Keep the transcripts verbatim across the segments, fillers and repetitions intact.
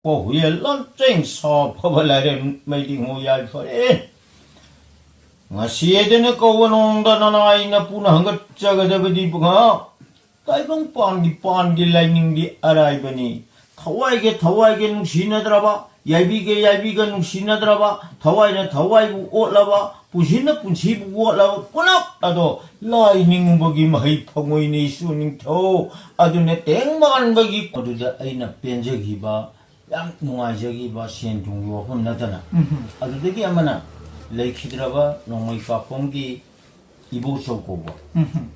ꯀꯣ ꯍꯨꯏꯌꯦ ꯂꯟꯆꯦꯡ ꯁꯥ ꯐꯕ ꯂꯥꯏꯔꯦꯝ ꯃꯩꯗꯤ ꯉꯣ ꯌꯥꯏ ꯐꯔꯦ꯫ ꯉꯁꯤ ꯑꯗꯨꯅ ꯀꯧꯕ ꯅꯣꯡꯗ ꯅꯅꯥꯏ ꯅꯄꯨꯅ ꯍꯪꯒꯠꯆꯒꯗꯕꯗꯤ ꯉꯥ ꯇꯥꯏꯕꯪ ꯄꯥꯟꯒꯤ ꯄꯥꯟꯒꯤ ꯂꯥꯏꯅꯤꯡꯗꯤ ꯑꯔꯥꯏꯕꯅꯤ꯫ ꯊꯋꯥꯏꯒ ꯊꯋꯥꯏꯒ ꯅꯨꯡꯁꯤꯅꯗ꯭ꯔꯕ, ꯌꯥꯏꯕꯤꯒ ꯌꯥꯏꯕꯤꯒ ꯅꯨꯡꯁꯤꯅꯗ꯭ꯔꯕ, ꯊꯋꯥꯏꯅ ꯊꯋꯥꯏꯕꯨ ꯑꯣꯠꯂꯕ, ꯄꯨꯟꯁꯤꯅ ꯄꯨꯟꯁꯤꯕꯨ ꯑꯣꯠꯂꯕ ꯄꯨꯂꯞ ꯑꯗꯣ ꯂꯥꯏ ꯅꯤꯡꯉꯨꯕꯒꯤ ꯃꯍꯩ ꯐꯪꯉꯣꯏꯅꯤ ꯏꯁꯨ ꯅꯤꯡꯊꯧ꯫ ꯑꯗꯨꯅ ꯇꯦꯡ ꯃꯥꯟꯕꯒꯤ ꯑꯗꯨꯗ ꯑꯩꯅ ꯄꯦꯟꯖꯈꯤꯕ ꯌꯥꯝ ꯅꯨꯡꯉꯥꯏꯖꯈꯤꯕ ꯁꯦꯟ ꯊꯨꯝꯒꯤ ꯋꯥꯐꯝ ꯅꯠꯇꯅ꯫ ꯎꯝꯍꯨꯝ꯫ ꯑꯗꯨꯗꯒꯤ ꯑꯃꯅ ꯂꯩꯈꯤꯗ꯭ꯔꯕ ꯅꯣꯡꯃꯩ ꯀꯥꯞꯐꯝꯒꯤ ꯏꯕꯣꯆꯧ ꯀꯧꯕ ꯎꯝꯍꯨꯝ꯫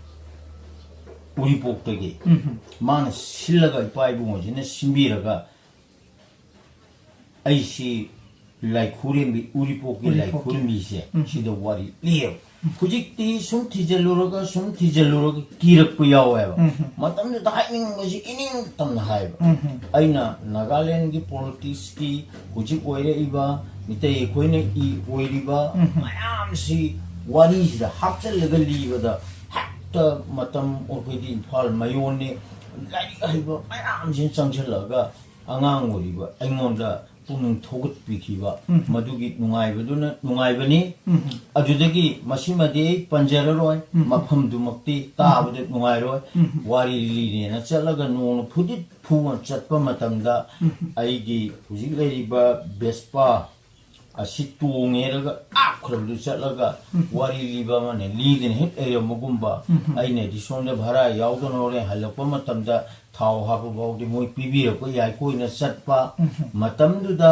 ꯎꯔꯤꯄꯣꯛꯇꯒꯤ ꯎꯝꯍꯨꯝ꯫ ꯃꯥꯅ ꯁꯤꯜꯂꯒ ꯏꯄꯥ ꯏꯕꯨꯡꯉꯣꯁꯤꯅ ꯁꯤꯟꯕꯤꯔꯒ ꯑꯩꯁꯤ ꯂꯥꯏꯈꯨꯔꯦꯝꯕꯤ, ꯎꯔꯤꯄꯣꯛꯀꯤ ꯎꯔꯤꯄꯣꯛꯀꯤ꯫ ꯂꯥꯏꯈꯨꯔꯦꯝꯕꯤꯁꯦ ꯎꯝ꯫ ꯁꯤꯗ ꯋꯥꯔꯤ ꯂꯤꯌꯦꯕ꯫ ꯍꯧꯖꯤꯛꯇꯤ ꯁꯨꯝ ꯊꯤꯖꯤꯜꯂꯨꯔꯒ ꯁꯨꯝ ꯊꯤꯖꯤꯜꯂꯨꯔꯒ ꯀꯤꯔꯛꯄ ꯌꯥꯎꯋꯦꯕ꯫ ꯎꯝ꯫ ꯃꯇꯝꯗꯨꯗ ꯍꯥꯏꯅꯤꯡꯕꯁꯤ ꯏꯅꯤꯡ ꯇꯝꯅ ꯍꯥꯏꯕ꯫ ꯎꯝ꯫ ꯑꯩꯅ ꯅꯥꯒꯥꯂꯦꯟꯒꯤ ꯄꯣꯂꯤꯇꯤꯛꯁꯀꯤ ꯍꯧꯖꯤꯛ ꯑꯣꯏꯔꯛꯏꯕ ꯃꯤꯇꯩ ꯑꯩꯈꯣꯏꯅ ꯏ ꯑꯣꯏꯔꯤꯕ ꯎꯝ꯫ ꯃꯌꯥꯝꯁꯤ ꯋꯥꯔꯤꯁꯤꯗ ꯍꯥꯞꯆꯤꯜꯂꯒ ꯂꯤꯕꯗ ꯍꯦꯛꯇ ꯃꯇꯝ ꯑꯩꯈꯣꯏꯗꯤ ꯏꯝꯐꯥꯜ ꯃꯌꯣꯟꯅꯤ, ꯂꯥꯏꯔꯤꯛ ꯍꯩꯕ ꯃꯌꯥꯝꯁꯤꯅ ꯆꯪꯁꯤꯜꯂꯒ ꯑꯉꯥꯡ ꯑꯣꯏꯔꯤꯕ ꯑꯩꯉꯣꯟꯗ ꯄꯨꯛꯅꯤꯡ ꯊꯧꯒꯠꯄꯤꯈꯤꯕ ꯎꯝ꯫ ꯃꯗꯨꯒꯤ ꯅꯨꯡꯉꯥꯏꯕꯗꯨꯅ ꯅꯨꯡꯉꯥꯏꯕꯅꯤ꯫ ꯎꯝ꯫ ꯑꯗꯨꯗꯒꯤ ꯃꯁꯤꯃꯗꯤ ꯑꯩ ꯄꯟꯖꯔꯔꯣꯏ, ꯎꯝ꯫ ꯃꯐꯝꯗꯨꯃꯛꯇꯤ ꯇꯥꯕꯗ ꯅꯨꯡꯉꯥꯏꯔꯣꯏ꯫ ꯎꯝ꯫ ꯋꯥꯔꯤ ꯂꯤꯅꯦꯅ ꯆꯠꯂꯒ ꯅꯣꯡꯃ ꯐꯨꯗꯤꯠ ꯐꯨꯕ ꯆꯠꯄ ꯃꯇꯝꯗ ꯎꯝ꯫ ꯑꯩꯒꯤ ꯍꯧꯖꯤꯛ ꯂꯩꯔꯤꯕ ꯕꯦꯁꯄꯥ ꯑꯁꯤ ꯇꯣꯡꯉꯦꯔꯒ ꯂꯥꯞꯈ꯭ꯔꯕꯗꯨ ꯆꯠꯂꯒ ꯎꯝ꯫ ꯋꯥꯔꯤ ꯂꯤꯕ ꯑꯃꯅ ꯂꯤꯗꯅ ꯍꯦꯛ ꯂꯩꯔꯝꯕꯒꯨꯝꯕ, ꯎꯝ꯫ ꯑꯩꯅꯗꯤ ꯁꯣꯝꯗ ꯚꯔꯥ ꯌꯥꯎꯗꯅ ꯍꯣꯔꯦꯟ ꯍꯜꯂꯛꯄ ꯃꯇꯝꯗ ꯊꯥꯎ ꯍꯥꯞꯄ ꯐꯥꯎꯗꯤ ꯃꯣꯏ ꯄꯤꯕꯤꯔꯛꯄ ꯌꯥꯏ, ꯀꯣꯏꯅ ꯆꯠꯄ ꯎꯝ꯫ ꯃꯇꯝꯗꯨꯗ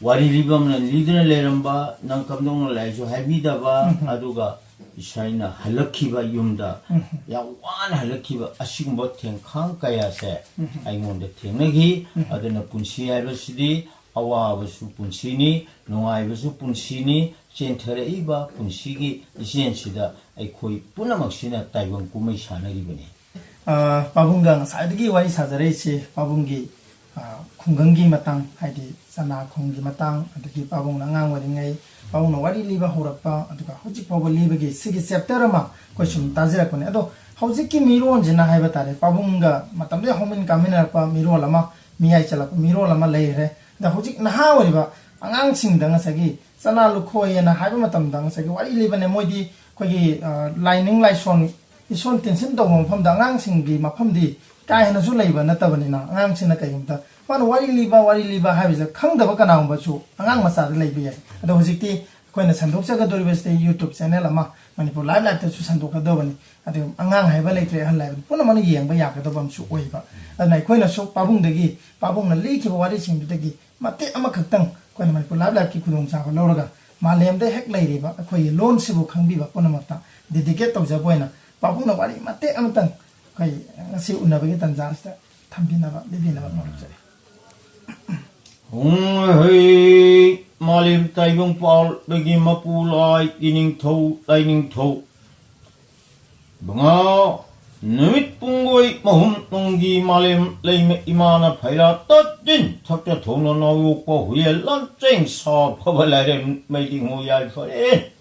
ꯋꯥꯔꯤ ꯂꯤꯕ ꯑꯃꯅ ꯂꯤꯗꯨꯅ ꯂꯩꯔꯝꯕ, ꯅꯪ ꯀꯝꯗꯧꯅ ꯂꯥꯛꯏꯁꯨ ꯍꯥꯏꯕꯤꯗꯕ, ꯎꯝ꯫ ꯑꯗꯨꯒ ꯏꯁꯩꯅ ꯍꯜꯂꯛꯈꯤꯕ ꯌꯨꯝꯗ ꯎꯝ꯫ ꯌꯥꯝ ꯋꯥꯅ ꯍꯜꯂꯛꯈꯤꯕ, ꯑꯁꯤꯒꯨꯝꯕ ꯊꯦꯡꯈꯥꯡ ꯀꯌꯥꯁꯦ ꯎꯝ꯫ ꯑꯩꯉꯣꯟꯗ ꯊꯦꯡꯅꯈꯤ꯫ ꯎꯝ꯫ ꯑꯗꯨꯅ ꯄꯨꯟꯁꯤ ꯍꯥꯏꯕꯁꯤꯗꯤ ꯑꯋꯥꯕꯁꯨ ꯄꯨꯟꯁꯤꯅꯤ, ꯅꯨꯡꯉꯥꯏꯕꯁꯨ ꯄꯨꯟꯁꯤꯅꯤ, ꯆꯦꯟꯊꯔꯛꯏꯕ ꯄꯨꯟꯁꯤꯒꯤ ꯏꯆꯦꯟꯁꯤꯗ ꯑꯩꯈꯣꯏ ꯄꯨꯝꯅꯃꯛꯁꯤꯅ ꯇꯥꯏꯕꯪ ꯀꯨꯝꯍꯩ ꯁꯥꯟꯅꯔꯤꯕꯅꯤ꯫ ꯑ, ꯄꯥꯕꯨꯡꯒ ꯉꯁꯥꯏꯗꯒꯤ ꯋꯥꯔꯤ ꯁꯥꯖꯔꯛꯏꯁꯤ ꯄꯥꯕꯨꯡꯒꯤ, ꯑ, ꯈꯨꯡꯒꯪꯒꯤ ꯃꯇꯥꯡ, ꯍꯥꯏꯗꯤ ꯆꯅꯥꯈꯣꯡꯒꯤ ꯃꯇꯥꯡ, ꯑꯗꯒꯤ ꯄꯥꯕꯨꯡꯅ ꯑꯉꯥꯡ ꯑꯣꯏꯔꯤꯉꯩ ꯄꯥꯕꯨꯡꯅ ꯋꯥꯔꯤ ꯂꯤꯕ ꯍꯧꯔꯛꯄ, ꯑꯗꯨꯒ ꯍꯧꯖꯤꯛ ꯐꯥꯎꯕ ꯂꯤꯕꯒꯤ ꯁꯤꯒꯤ ꯆꯦꯞꯇꯔ ꯑꯃ ꯑꯩꯈꯣꯏ ꯁꯨꯝ ꯇꯥꯖꯔꯛꯄꯅꯦ꯫ ꯑꯗꯣ ꯍꯧꯖꯤꯛꯀꯤ ꯃꯤꯔꯣꯟꯁꯤꯅ ꯍꯥꯏꯕ ꯇꯥꯔꯦ, ꯄꯥꯕꯨꯡꯒ ꯃꯇꯝꯗꯨꯗ ꯍꯧꯃꯤꯟ ꯀꯥꯃꯤꯟꯅꯔꯛꯄ ꯃꯤꯔꯣꯜ ꯑꯃ ꯃꯤꯌꯥꯏ ꯆꯜꯂꯛꯄ ꯃꯤꯔꯣꯜ ꯑꯃ ꯂꯩꯈ꯭ꯔꯦ꯫ ꯑꯗ ꯍꯧꯖꯤꯛ ꯅꯍꯥ ꯑꯣꯏꯔꯤꯕ ꯑꯉꯥꯡꯁꯤꯡꯗ ꯉꯁꯥꯏꯒꯤ ꯆꯅꯥ ꯂꯨꯈꯣꯏ ꯍꯥꯏꯅ ꯍꯥꯏꯕ ꯃꯇꯝꯗ ꯉꯁꯥꯏꯒꯤ ꯋꯥꯔꯤ ꯂꯤꯕꯅꯦ꯫ ꯃꯣꯏꯗꯤ ꯑꯩꯈꯣꯏꯒꯤ, ꯑ, ꯂꯥꯏꯅꯤꯡ ꯂꯥꯏꯁꯣꯟ, ꯏꯁꯣꯟ ꯇꯤꯟꯁꯤꯟ ꯇꯧꯕ ꯃꯐꯝꯗ ꯑꯉꯥꯡꯁꯤꯡꯒꯤ ꯃꯐꯝꯗꯤ ꯀꯥ ꯍꯦꯟꯅꯁꯨ ꯂꯩꯕ ꯅꯠꯇꯕꯅꯤꯅ, ꯑꯉꯥꯡꯁꯤꯡꯅ ꯀꯩꯒꯨꯝꯕꯗ ꯃꯥꯅ ꯋꯥꯔꯤ ꯂꯤꯕ, ꯋꯥꯔꯤ ꯂꯤꯕ ꯍꯥꯏꯕꯁꯦ ꯈꯪꯗꯕ ꯀꯅꯥꯒꯨꯝꯕꯁꯨ ꯑꯉꯥꯡ ꯃꯆꯥꯗ ꯂꯩꯕ ꯌꯥꯏ꯫ ꯑꯗꯣ ꯍꯧꯖꯤꯛꯇꯤ ꯑꯩꯈꯣꯏꯅ ꯁꯟꯗꯣꯛꯆꯒꯗꯧꯔꯤꯕꯁꯤꯗꯤ YouTube channel ꯑꯃ, ꯃꯅꯤꯄꯨꯔ Live Live ꯇꯁꯨ ꯁꯟꯗꯣꯛꯀꯗꯧꯕꯅꯤ꯫ ꯑꯗꯨ ꯑꯉꯥꯡ ꯍꯥꯏꯕ ꯂꯩꯇ꯭ꯔꯦ, ꯑꯍꯜ ꯍꯥꯏꯕ ꯄꯨꯝꯅꯃꯛꯅ ꯌꯦꯡꯕ ꯌꯥꯒꯗꯕ ꯑꯃꯁꯨ ꯑꯣꯏꯕ꯫ ꯑꯗꯨꯅ ꯑꯩꯈꯣꯏꯅꯁꯨ ꯄꯥꯕꯨꯡꯗꯒꯤ, ꯄꯥꯕꯨꯡꯅ ꯂꯤꯈꯤꯕ ꯋꯥꯔꯤꯁꯤꯡꯗꯨꯗꯒꯤ ꯃꯇꯦꯛ ꯑꯃꯈꯛꯇꯪ ꯑꯩꯈꯣꯏꯅ ꯃꯅꯤꯄꯨꯔ Live Live ꯀꯤ ꯈꯨꯗꯣꯡꯆꯥꯕ ꯂꯧꯔꯒ ꯃꯥꯂꯦꯝꯗ ꯍꯦꯛ ꯂꯩꯔꯤꯕ ꯑꯩꯈꯣꯏꯒꯤ ꯂꯣꯟꯁꯤꯕꯨ ꯈꯪꯕꯤꯕ ꯄꯨꯝꯅꯃꯛꯇ dedicate ꯇꯧꯖꯕ ꯑꯣꯏꯅ ꯄꯥꯕꯨꯡꯅ ꯋꯥꯔꯤ ꯃꯇꯦꯛ ꯑꯃꯇꯪ ꯑꯩꯈꯣꯏ ꯉꯁꯤ ꯎꯅꯕꯒꯤ ꯇꯥꯟꯖꯥ ꯑꯁꯤꯗ ꯊꯝꯕꯤꯅꯕ, ꯂꯤꯕꯤꯅꯕ ꯅꯣꯜꯖꯔꯤ꯫ ꯍꯣꯡꯂꯍꯩ ꯃꯥꯂꯦꯝ ꯇꯥꯏꯕꯪ ꯄꯥꯜꯕꯒꯤ ꯃꯄꯨ ꯂꯥꯏꯒꯤ ꯅꯤꯡꯊꯧ, ꯂꯥꯏꯅꯤꯡꯊꯧ꯫ ꯕꯉꯥ, ꯅꯨꯃꯤꯠ ꯄꯨꯡꯂꯣꯏ ꯃꯍꯨꯝ ꯅꯨꯡꯒꯤ ꯃꯥꯂꯦꯝ ꯂꯩꯃ ꯏꯃꯥꯅ ꯐꯩꯔꯥ ꯇꯠꯇꯤꯟ ꯊꯛꯇ ꯊꯣꯡꯅ ꯅꯥꯎꯌꯣꯛꯄ ꯍꯨꯌꯦꯜ ꯂꯥꯟꯆꯦꯡ ꯁꯥ ꯐꯕ ꯂꯥꯏꯔꯦꯝ ꯃꯩꯗꯤꯡꯉꯨ ꯌꯥꯏꯐꯔꯦ꯫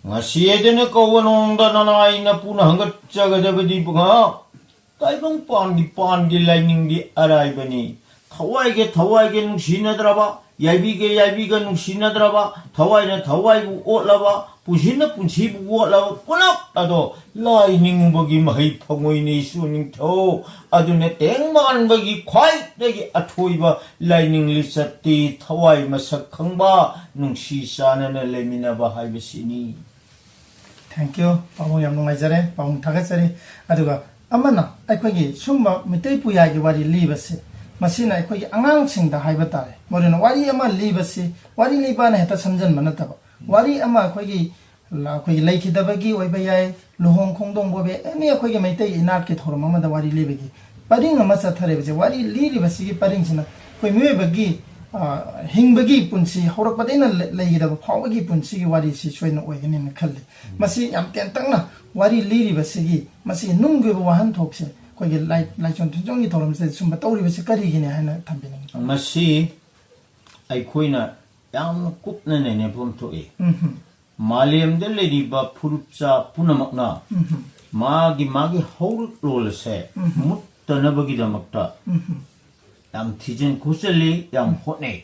ꯉꯁꯤ ꯍꯥꯏꯗꯅ ꯀꯧꯕ ꯅꯣꯡꯗ ꯅꯅꯥꯏ ꯅꯄꯨꯅ ꯍꯪꯒꯠꯆꯒꯗꯕꯗꯤ ꯕꯉꯥ, ꯇꯥꯏꯕꯪ ꯄꯥꯟꯒꯤ ꯄꯥꯟꯒꯤ ꯂꯥꯏꯅꯤꯡꯗꯤ ꯑꯔꯥꯏꯕꯅꯤ꯫ ꯊꯋꯥꯏꯒ ꯊꯋꯥꯏꯒ ꯅꯨꯡꯁꯤꯅꯗ꯭ꯔꯕ, ꯌꯥꯏꯕꯤꯒ ꯌꯥꯏꯕꯤꯒ ꯅꯨꯡꯁꯤꯅꯗ꯭ꯔꯕ, ꯊꯋꯥꯏꯅ ꯊꯋꯥꯏꯕꯨ ꯑꯣꯠꯂꯕ, ꯄꯨꯟꯁꯤꯅ ꯄꯨꯟꯁꯤꯕꯨ ꯑꯣꯠꯂꯕ ꯄꯨꯂꯞ ꯑꯗꯣ ꯂꯥꯏ ꯅꯤꯡꯕꯒꯤ ꯃꯍꯩ ꯐꯪꯉꯣꯏꯅꯤ ꯏꯁꯨ ꯅꯤꯡꯊꯧ꯫ ꯑꯗꯨꯅ ꯇꯦꯡ ꯃꯥꯟꯕꯒꯤ ꯈ꯭ꯋꯥꯏꯗꯒꯤ ꯑꯊꯣꯏꯕ ꯂꯥꯏꯅꯤꯡ ꯂꯤꯆꯠꯇꯤ ꯊꯋꯥꯏ ꯃꯁꯛ ꯈꯪꯕ, ꯅꯨꯡꯁꯤ ꯆꯥꯟꯅꯅ ꯂꯩꯃꯤꯟꯅꯕ ꯍꯥꯏꯕꯁꯤꯅꯤ꯫ Thank you, ꯄꯥꯕꯨꯡ, ꯌꯥꯝ ꯅꯨꯡꯉꯥꯏꯖꯔꯦ, ꯄꯥꯕꯨꯡ ꯊꯥꯒꯠꯆꯔꯤ꯫ ꯑꯗꯨꯒ ꯑꯃꯅ ꯑꯩꯈꯣꯏꯒꯤ ꯁꯨꯝꯕ ꯃꯤꯇꯩ ꯄꯨꯌꯥꯏꯒꯤ ꯋꯥꯔꯤ ꯂꯤꯕꯁꯤ, ꯃꯁꯤꯅ ꯑꯩꯈꯣꯏꯒꯤ ꯑꯉꯥꯡꯁꯤꯡꯗ ꯍꯥꯏꯕ ꯇꯥꯔꯦ, ꯃꯔꯨꯑꯣꯏꯅ ꯋꯥꯔꯤ ꯑꯃ ꯂꯤꯕꯁꯤ, ꯋꯥꯔꯤ ꯂꯤꯕꯅ ꯍꯦꯛꯇ ꯁꯝꯖꯟꯕ ꯅꯠꯇꯕ, ꯋꯥꯔꯤ ꯑꯃ ꯑꯩꯈꯣꯏꯒꯤ, ꯑꯩꯈꯣꯏꯒꯤ ꯂꯩꯈꯤꯗꯕꯒꯤ ꯑꯣꯏꯕ ꯌꯥꯏ, ꯂꯨꯍꯣꯡ ꯈꯣꯡꯗꯣꯡꯕ ꯑꯣꯏꯕ ꯌꯥꯏ, ꯑꯦꯅꯤ ꯑꯩꯈꯣꯏꯒꯤ ꯃꯩꯇꯩ ꯏꯅꯥꯠꯀꯤ ꯊꯧꯔꯝ ꯑꯃꯗ ꯋꯥꯔꯤ ꯂꯤꯕꯒꯤ ꯄꯔꯤꯡ ꯑꯃ ꯆꯠꯊꯔꯤꯕꯁꯦ, ꯋꯥꯔꯤ ꯂꯤꯔꯤꯕꯁꯤꯒꯤ ꯄꯔꯤꯡꯁꯤꯅ ꯑꯩꯈꯣꯏ ꯃꯤꯑꯣꯏꯕꯒꯤ, ꯑ, ꯍꯤꯡꯕꯒꯤ ꯄꯨꯟꯁꯤ, ꯍꯧꯔꯛꯄꯗꯩꯅ ꯂꯩ-, ꯂꯩꯒꯗꯕ ꯐꯥꯎꯕꯒꯤ ꯄꯨꯟꯁꯤꯒꯤ ꯋꯥꯔꯤꯁꯤ ꯁꯣꯏꯗꯅ ꯑꯣꯏꯒꯅꯤꯅ ꯈꯜꯂꯤ꯫ ꯃꯁꯤ ꯌꯥꯝ ꯇꯦꯟꯇꯛꯅ ꯋꯥꯔꯤ ꯂꯤꯔꯤꯕꯁꯤꯒꯤ ꯃꯁꯤꯒꯤ ꯅꯨꯡꯒꯤ ꯑꯣꯏꯕ ꯋꯥꯍꯟꯊꯣꯛꯁꯦ ꯑꯩꯈꯣꯏꯒꯤ ꯂꯥꯏ-, ꯂꯥꯏꯁꯣꯟ ꯇꯤꯟꯖꯣꯟꯒꯤ ꯊꯧꯔꯝꯁꯤꯗ ꯁꯨꯝꯕ ꯇꯧꯔꯤꯕꯁꯤ ꯀꯔꯤꯒꯤꯅꯤ ꯍꯥꯏꯅ ꯊꯝꯕꯤꯅꯤꯡꯉꯤ? ꯃꯁꯤ ꯑꯩꯈꯣꯏꯅ ꯌꯥꯝꯅ ꯀꯨꯞꯅ ꯅꯩꯅꯐꯝ ꯊꯣꯛꯏ꯫ ꯎꯝꯍꯨꯝ꯫ ꯃꯥꯂꯦꯝꯗ ꯂꯩꯔꯤꯕ ꯐꯨꯔꯨꯞꯆꯥ ꯄꯨꯝꯅꯃꯛꯅ ꯎꯝꯍꯨꯝ꯫ ꯃꯥꯒꯤ, ꯃꯥꯒꯤ ꯍꯧꯔꯛꯂꯣꯟ ꯑꯁꯦ ꯎꯝꯍꯨꯝ꯫ ꯃꯨꯠꯇꯅꯕꯒꯤꯗꯃꯛꯇ ꯎꯝꯍꯨꯝ꯫ ꯌꯥꯝ ꯊꯤꯖꯤꯟ ꯈꯣꯠꯆꯤꯜꯂꯤ, ꯌꯥꯝ ꯍꯣꯠꯅꯩ꯫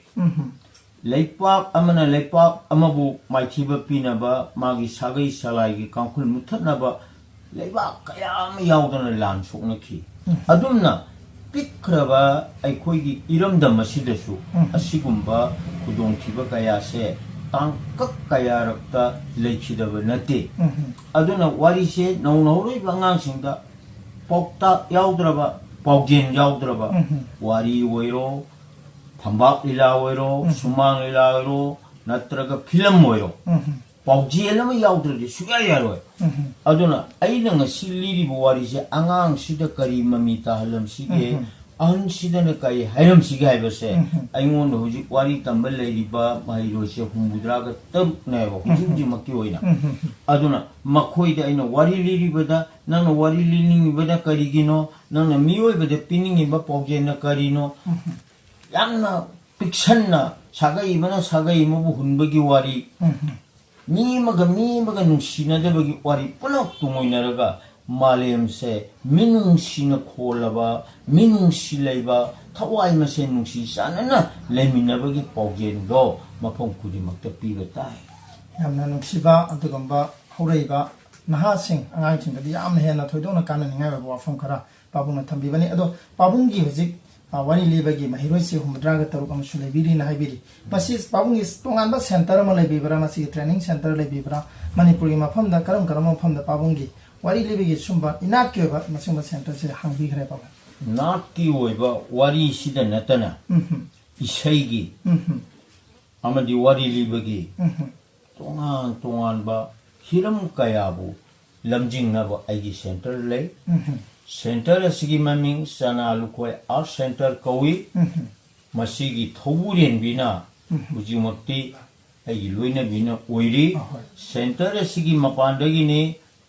ꯂꯩꯄꯥꯛ ꯑꯃꯅ ꯂꯩꯄꯥꯛ ꯑꯃꯕꯨ ꯃꯥꯏꯊꯤꯕ ꯄꯤꯅꯕ, ꯃꯥꯒꯤ ꯁꯥꯒꯩ ꯁꯂꯥꯏꯒꯤ ꯀꯥꯡꯈꯨꯜ ꯃꯨꯠꯊꯠꯅꯕ ꯂꯩꯕꯥꯛ ꯀꯌꯥ ꯑꯃ ꯌꯥꯎꯗꯅ ꯂꯥꯟ ꯁꯣꯛꯅꯈꯤ꯫ ꯑꯗꯨꯝꯅ ꯄꯤꯛꯈ꯭ꯔꯕ ꯑꯩꯈꯣꯏꯒꯤ ꯏꯔꯝꯗꯝ ꯑꯁꯤꯗꯁꯨ ꯑꯁꯤꯒꯨꯝꯕ ꯈꯨꯗꯣꯡꯊꯤꯕ ꯀꯌꯥꯁꯦ ꯇꯥꯡꯀꯛ ꯀꯌꯥꯔꯛꯇ ꯂꯩꯈꯤꯗꯕ ꯅꯠꯇꯦ꯫ ꯑꯗꯨꯅ ꯋꯥꯔꯤꯁꯦ ꯅꯧꯅ ꯍꯧꯔꯛꯏꯕ ꯑꯉꯥꯡꯁꯤꯡꯗ ꯄꯥꯎꯇꯥꯛ ꯌꯥꯎꯗ꯭ꯔꯕ, ꯄꯥꯎꯖꯦꯜ ꯌꯥꯎꯗ꯭ꯔꯕ ꯋꯥꯔꯤ ꯑꯣꯏꯔꯣ, ꯐꯝꯕꯥꯛ ꯂꯤꯂꯥ ꯑꯣꯏꯔꯣ, ꯁꯨꯃꯥꯡ ꯂꯤꯂꯥ ꯑꯣꯏꯔꯣ, ꯅꯠꯇ꯭ꯔꯒ ꯐꯤꯂꯝ ꯑꯣꯏꯔꯣ, ꯄꯥꯎꯖꯦꯜ ꯑꯃ ꯌꯥꯎꯗ꯭ꯔꯗꯤ ꯁꯨꯡꯌꯥ ꯌꯥꯔꯣꯏ꯫ ꯑꯗꯨꯅ ꯑꯩꯅ ꯉꯁꯤ ꯂꯤꯔꯤꯕ ꯋꯥꯔꯤꯁꯦ ꯑꯉꯥꯡꯁꯤꯗ ꯀꯔꯤ ꯃꯃꯤ ꯇꯥꯍꯜꯂꯝꯁꯤꯒꯦ, ꯑꯍꯟꯁꯤꯗꯅ ꯀꯔꯤ ꯍꯥꯏꯔꯝꯁꯤꯒꯦ ꯍꯥꯏꯕꯁꯦ ꯑꯩꯉꯣꯟꯗ ꯍꯧꯖꯤꯛ ꯋꯥꯔꯤ ꯇꯝꯕ ꯂꯩꯔꯤꯕ ꯃꯍꯩꯔꯣꯏꯁꯦ ꯍꯨꯝꯐꯨꯇꯔꯥꯒ ꯇꯔꯨꯛꯅꯦꯕ ꯍꯧꯖꯤꯛ ꯍꯧꯖꯤꯛꯃꯛꯀꯤ ꯑꯣꯏꯅ꯫ ꯑꯗꯨꯅ ꯃꯈꯣꯏꯗ ꯑꯩꯅ ꯋꯥꯔꯤ ꯂꯤꯔꯤꯕꯗ, ꯅꯪꯅ ꯋꯥꯔꯤ ꯂꯤꯅꯤꯡꯉꯤꯕꯅ ꯀꯔꯤꯒꯤꯅꯣ, ꯅꯪꯅ ꯃꯤꯑꯣꯏꯕꯗ ꯄꯤꯅꯤꯡꯉꯤꯕ ꯄꯥꯎꯖꯦꯜꯅ ꯀꯔꯤꯅꯣ, ꯌꯥꯝꯅ ꯄꯤꯛꯁꯟꯅ ꯁꯥꯒꯩ ꯑꯃꯅ ꯁꯥꯒꯩ ꯑꯃꯕꯨ ꯍꯨꯟꯕꯒꯤ ꯋꯥꯔꯤ, ꯃꯤ ꯑꯃꯒ ꯃꯤ ꯑꯃꯒ ꯅꯨꯡꯁꯤꯅꯗꯕꯒꯤ ꯋꯥꯔꯤ ꯄꯨꯝꯅꯃꯛ ꯇꯨꯡꯑꯣꯏꯅꯔꯒ ꯃꯥꯂꯦꯝꯁꯦ ꯃꯤꯅꯨꯡꯁꯤꯅ ꯈꯣꯜꯂꯕ, ꯃꯤꯅꯨꯡꯁꯤ ꯂꯩꯕ, ꯊꯋꯥꯏ ꯃꯁꯦꯟ ꯅꯨꯡꯁꯤ ꯆꯥꯟꯅꯅ ꯂꯩꯃꯤꯟꯅꯕꯒꯤ ꯄꯥꯎꯖꯦꯜꯗꯣ ꯃꯐꯝ ꯈꯨꯗꯤꯡꯃꯛꯇ ꯄꯤꯕ ꯇꯥꯏ꯫ ꯌꯥꯝꯅ ꯅꯨꯡꯁꯤꯕ ꯑꯗꯨꯒꯨꯝꯕ ꯍꯧꯔꯛꯏꯕ ꯅꯍꯥꯁꯤꯡ, ꯑꯉꯥꯡꯁꯤꯡꯗꯗꯤ ꯌꯥꯝꯅ ꯍꯦꯟꯅ ꯊꯣꯏꯗꯣꯛꯅ ꯀꯥꯟꯅꯅꯤꯡꯉꯥꯏ ꯑꯣꯏꯕ ꯋꯥꯐꯝ ꯈꯔ ꯄꯥꯕꯨꯡꯅ ꯊꯝꯕꯤꯕꯅꯤ꯫ ꯑꯗꯣ ꯄꯥꯕꯨꯡꯒꯤ ꯍꯧꯖꯤꯛ, ꯑ, ꯋꯥꯔꯤ ꯂꯤꯕꯒꯤ ꯃꯍꯩꯔꯣꯏꯁꯤ ꯍꯨꯝꯐꯨꯇꯔꯥꯒ ꯇꯔꯨꯛ ꯑꯃꯁꯨ ꯂꯩꯕꯤꯔꯤꯅ ꯍꯥꯏꯕꯤꯔꯤ꯫ ꯃꯁꯤ ꯄꯥꯕꯨꯡꯒꯤ ꯇꯣꯉꯥꯟꯕ ꯁꯦꯟꯇꯔ ꯑꯃ ꯂꯩꯕꯤꯕ꯭ꯔꯥ? ꯃꯁꯤꯒꯤ ꯇ꯭ꯔꯦꯅꯤꯡ ꯁꯦꯟꯇꯔ ꯂꯩꯕꯤꯕ꯭ꯔꯥ? ꯃꯅꯤꯄꯨꯔꯒꯤ ꯃꯐꯝꯗ ꯀꯔꯝ ꯀꯔꯝꯕ ꯃꯐꯝꯗ ꯄꯥꯕꯨꯡꯒꯤ ꯋꯥꯔꯤ ꯂꯤꯕꯒꯤ ꯁꯨꯝꯕ ꯏꯅꯥꯠꯀꯤ ꯑꯣꯏꯕ ꯃꯁꯤꯒꯨꯝꯕ ꯁꯦꯟꯇꯔꯁꯦ ꯍꯥꯡꯕꯤꯈ꯭ꯔꯦ ꯄꯥꯕꯨꯡ? ꯅꯥꯠꯀꯤ ꯑꯣꯏꯕ ꯋꯥꯔꯤꯁꯤꯗ ꯅꯠꯇꯅ ꯎꯝ ꯍꯝ꯫ ꯏꯁꯩꯒꯤ ꯎꯝ ꯍꯝ꯫ ꯑꯃꯗꯤ ꯋꯥꯔꯤ ꯂꯤꯕꯒꯤ ꯎꯝ ꯍꯝ꯫ ꯇꯣꯉꯥꯟ ꯇꯣꯉꯥꯟꯕ ꯍꯤꯔꯝ ꯀꯌꯥꯕꯨ ꯂꯝꯖꯤꯡꯅꯕ ꯑꯩꯒꯤ ꯁꯦꯟꯇꯔ ꯂꯩ꯫ ꯎꯝ ꯍꯝ꯫ ꯁꯦꯟꯇꯔ ꯑꯁꯤꯒꯤ ꯃꯃꯤꯡ ꯆꯅꯥ ꯂꯨꯈꯣꯏ ꯑꯥꯔꯠ ꯁꯦꯟꯇꯔ ꯀꯧꯏ꯫ ꯎꯝ ꯍꯝ꯫ ꯃꯁꯤꯒꯤ ꯊꯧꯕꯨꯔꯦꯟꯕꯤꯅ ꯎꯝ ꯍꯝ꯫ ꯍꯧꯖꯤꯛꯃꯛꯇꯤ ꯑꯩꯒꯤ ꯂꯣꯏꯅꯕꯤꯅ ꯑꯣꯏꯔꯤ꯫ ꯑꯍꯣꯏ꯫ ꯁꯦꯟꯇꯔ ꯑꯁꯤꯒꯤ ꯃꯄꯥꯟꯗꯒꯤꯅꯤ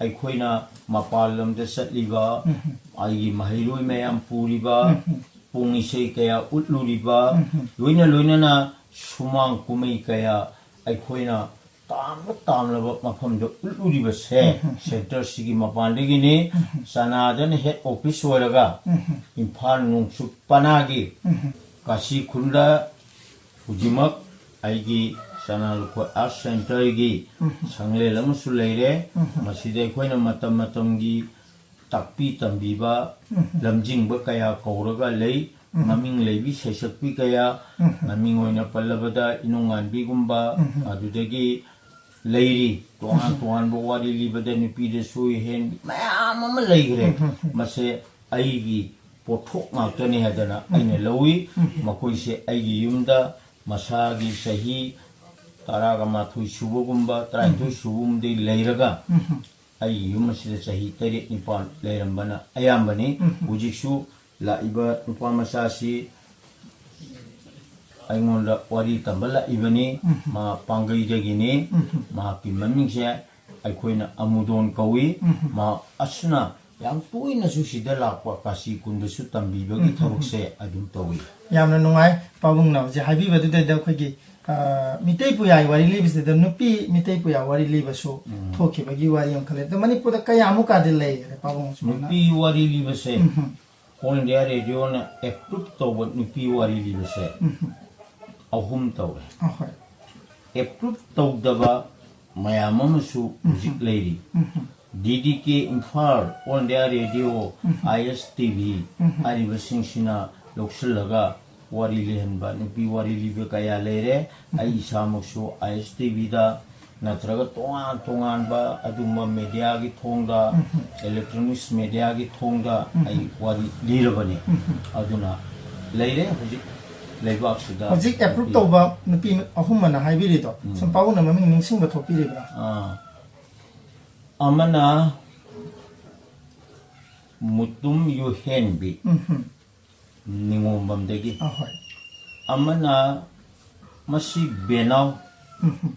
ꯑꯩꯈꯣꯏꯅ ꯃꯄꯥꯟ ꯂꯝꯗ ꯆꯠꯂꯤꯕ ꯎꯝ ꯍꯝ꯫ ꯑꯩꯒꯤ ꯃꯍꯩꯔꯣꯏ ꯃꯌꯥꯝ ꯄꯨꯔꯤꯕ, ꯎꯝ ꯍꯝ꯫ ꯄꯨꯡ ꯏꯁꯩ ꯀꯌꯥ ꯎꯠꯂꯨꯔꯤꯕ, ꯎꯝ ꯍꯝ꯫ ꯂꯣꯏꯅ ꯂꯣꯏꯅꯅ ꯁꯨꯃꯥꯡ ꯀꯨꯝꯍꯩ ꯀꯌꯥ ꯑꯩꯈꯣꯏꯅ ꯇꯥꯝꯕ ꯇꯥꯝꯂꯕ ꯃꯐꯝꯗ ꯎꯠꯂꯨꯔꯤꯕꯁꯦ ꯎꯝ, ꯎꯝ, ꯎꯝ꯫ Centreꯁꯤꯒꯤ ꯃꯄꯥꯟꯗꯒꯤꯅꯤ꯫ ꯎꯝ, ꯎꯝ꯫ ꯆꯅꯥꯗꯅ head office ꯑꯣꯏꯔꯒ ꯎꯝ, ꯎꯝ꯫ ꯏꯝꯐꯥꯜ ꯅꯣꯡꯆꯨꯞ ꯄꯅꯥꯒꯤ ꯎꯝ, ꯎꯝ꯫ ꯀꯥꯁꯤ ꯈꯨꯟꯗ ꯍꯧꯖꯤꯛꯃꯛ ꯑꯩꯒꯤ ꯆꯅꯥ ꯂꯨꯈꯣꯏ Art Centreꯒꯤ ꯎꯝ, ꯎꯝ꯫ ꯁꯪꯂꯦꯟ ꯑꯃꯁꯨ ꯂꯩꯔꯦ꯫ ꯎꯝ, ꯎꯝ꯫ ꯃꯁꯤꯗ ꯑꯩꯈꯣꯏꯅ ꯃꯇꯝ ꯃꯇꯝꯒꯤ ꯇꯥꯛꯄꯤ ꯇꯝꯕꯤꯕ, ꯎꯝ꯫ ꯂꯝꯖꯤꯡꯕ ꯀꯌꯥ ꯀꯧꯔꯒ ꯂꯩ꯫ ꯎꯝ꯫ ꯃꯃꯤꯡ ꯂꯩꯕꯤ ꯁꯩꯁꯛꯄꯤ ꯀꯌꯥ, ꯎꯝ꯫ ꯃꯃꯤꯡ ꯑꯣꯏꯅ ꯄꯜꯂꯕꯗ ꯏꯅꯨꯡꯉꯥꯟꯕꯤꯒꯨꯝꯕ, ꯎꯝ꯫ ꯑꯗꯨꯗꯒꯤ ꯂꯩꯔꯤ꯫ ꯇꯣꯉꯥꯟ ꯎꯝ꯫ ꯇꯣꯉꯥꯟꯕ ꯋꯥꯔꯤ ꯂꯤꯕꯗ ꯅꯨꯄꯤꯗꯁꯨ ꯍꯦꯟꯕꯤ ꯃꯌꯥꯝ ꯑꯃ ꯂꯩꯈ꯭ꯔꯦ꯫ ꯎꯝ꯫ ꯃꯁꯦ ꯑꯩꯒꯤ ꯄꯣꯠꯊꯣꯛ ꯉꯥꯛꯇꯅꯤ ꯍꯥꯏꯗꯅ ꯎꯝ꯫ ꯑꯩꯅ ꯂꯧꯏ꯫ ꯎꯝ꯫ ꯃꯈꯣꯏꯁꯦ ꯑꯩꯒꯤ ꯌꯨꯝꯗ ꯃꯁꯥꯒꯤ ꯆꯍꯤ ꯇꯔꯥꯒ ꯃꯥꯊꯣꯏ ꯁꯨꯕꯒꯨꯝꯕ, ꯇꯔꯥꯅꯤꯊꯣꯏ ꯎꯝ꯫ ꯁꯨꯕꯒꯨꯝꯕꯗꯒꯤ ꯂꯩꯔꯒ ꯎꯝ꯫ ꯑꯩꯒꯤ ꯌꯨꯝ ꯑꯁꯤꯗ ꯆꯍꯤ ꯇꯔꯦꯠ ꯅꯤꯄꯥꯜ ꯂꯩꯔꯝꯕꯅ ꯑꯌꯥꯝꯕꯅꯤ꯫ ꯎꯝ꯫ ꯍꯧꯖꯤꯛꯁꯨ ꯂꯥꯛꯏꯕ ꯅꯨꯄꯥ ꯃꯆꯥꯁꯤ ꯑꯩꯉꯣꯟꯗ ꯋꯥꯔꯤ ꯇꯝꯕ ꯂꯥꯛꯏꯕꯅꯤ꯫ ꯎꯝ꯫ ꯃꯥ ꯄꯥꯡꯒꯩꯗꯒꯤꯅꯤ꯫ ꯎꯝ꯫ ꯃꯍꯥꯛꯀꯤ ꯃꯃꯤꯡꯁꯦ ꯑꯩꯈꯣꯏꯅ ꯑꯃꯨꯗꯣꯟ ꯀꯧꯏ꯫ ꯎꯝ꯫ ꯃꯍꯥꯛ ꯑꯁꯤꯅ ꯌꯥꯝ ꯇꯣꯏꯅꯁꯨ ꯁꯤꯗ ꯂꯥꯛꯄ, ꯀꯥꯁꯤ ꯀꯨꯟꯗꯁꯨ ꯇꯝꯕꯤꯕꯒꯤ ꯎꯝ꯫ ꯊꯕꯛꯁꯦ ꯑꯗꯨꯝ ꯇꯧꯏ꯫ ꯌꯥꯝꯅ ꯅꯨꯡꯉꯥꯏ꯫ ꯄꯥꯕꯨꯡꯅ ꯍꯧꯖꯤꯛ ꯍꯥꯏꯕꯤꯕꯗꯨꯗꯩꯗ ꯑꯩꯈꯣꯏꯒꯤ, ꯑ, ꯃꯤꯇꯩ ꯄꯨꯌꯥꯏ ꯋꯥꯔꯤ ꯂꯤꯕꯁꯤꯗ ꯅꯨꯄꯤ ꯃꯤꯇꯩ ꯄꯨꯌꯥ ꯋꯥꯔꯤ ꯂꯤꯕꯁꯨ ꯎꯝ꯫ ꯊꯣꯛꯈꯤꯕꯒꯤ ꯋꯥꯔꯤ ꯑꯃꯈꯛ ꯂꯩ꯫ ꯑꯗꯣ ꯃꯅꯤꯄꯨꯔꯗ ꯀꯌꯥꯃꯨꯛꯀꯗꯤ ꯂꯩꯈ꯭ꯔꯦ, ꯄꯥꯕꯨꯡ, ꯁꯨꯃꯥꯏꯅ? ꯅꯨꯄꯤ ꯋꯥꯔꯤ ꯂꯤꯕꯁꯦ, ꯎꯝ꯫ All India Radioꯅ approve ꯇꯧꯕ ꯅꯨꯄꯤ ꯋꯥꯔꯤ ꯂꯤꯕꯁꯦ ꯎꯝ꯫ ꯑꯍꯨꯝ ꯇꯧꯔꯦ꯫ ꯑꯍꯣꯏ꯫ Approve ꯇꯧꯗꯕ ꯃꯌꯥꯝ ꯑꯃꯁꯨ ꯍꯧꯖꯤꯛ ꯎꯝ꯫ ꯂꯩꯔꯤ꯫ ꯎꯝ꯫ D D K Imphal, All India Radio, ꯎꯝ꯫ ꯑꯥꯏ ꯑꯦꯁ ꯇꯤ ꯚꯤ ꯎꯝ꯫ ꯍꯥꯏꯔꯤꯕꯁꯤꯡꯁꯤꯅ ꯂꯧꯁꯤꯜꯂꯒ ꯋꯥꯔꯤ ꯂꯤꯍꯟꯕ, ꯅꯨꯄꯤ ꯋꯥꯔꯤ ꯂꯤꯕ ꯀꯌꯥ ꯂꯩꯔꯦ꯫ ꯑꯩ ꯏꯁꯥꯃꯛꯁꯨ ꯑꯥꯏ ꯑꯦꯁ ꯇꯤ ꯚꯤꯗ ꯅꯠꯇ꯭ꯔꯒ ꯇꯣꯉꯥꯟ ꯇꯣꯉꯥꯟꯕ ꯑꯗꯨꯒꯨꯝꯕ ꯃꯦꯗꯤꯌꯥꯒꯤ ꯊꯣꯡꯗ, ꯎꯝ꯫ Electronics mediaꯒꯤ ꯊꯣꯡꯗ ꯎꯝ꯫ ꯑꯩ ꯋꯥꯔꯤ ꯂꯤꯔꯕꯅꯤ꯫ ꯎꯝ꯫ ꯑꯗꯨꯅ ꯂꯩꯔꯦ ꯍꯧꯖꯤꯛ ꯂꯩꯕꯥꯛꯁꯤꯗ ꯍꯧꯖꯤꯛ approve ꯅꯨꯄꯤ ꯇꯧꯕ ꯅꯨꯄꯤ ꯑꯍꯨꯝ ꯑꯅ ꯍꯥꯏꯕꯤꯔꯤꯗꯣ, ꯎꯝ꯫ ꯁꯨꯝ ꯄꯥꯕꯨꯡꯅ ꯃꯃꯤꯡ ꯅꯤꯡꯁꯤꯡꯕ ꯊꯣꯛꯄꯤꯔꯤꯕ꯭ꯔꯥ? ꯑꯥ꯫ ꯑꯃꯅ ꯃꯨꯇꯨꯝ ꯌꯨꯍꯦꯟꯕꯤ ꯎꯝ꯫ ꯅꯤꯉꯣꯝꯕꯝꯗꯒꯤ꯫ ꯑꯍꯣꯏ꯫ ꯑꯃꯅ ꯃꯁꯤ ꯕꯦꯅꯥꯎ ꯎꯝ꯫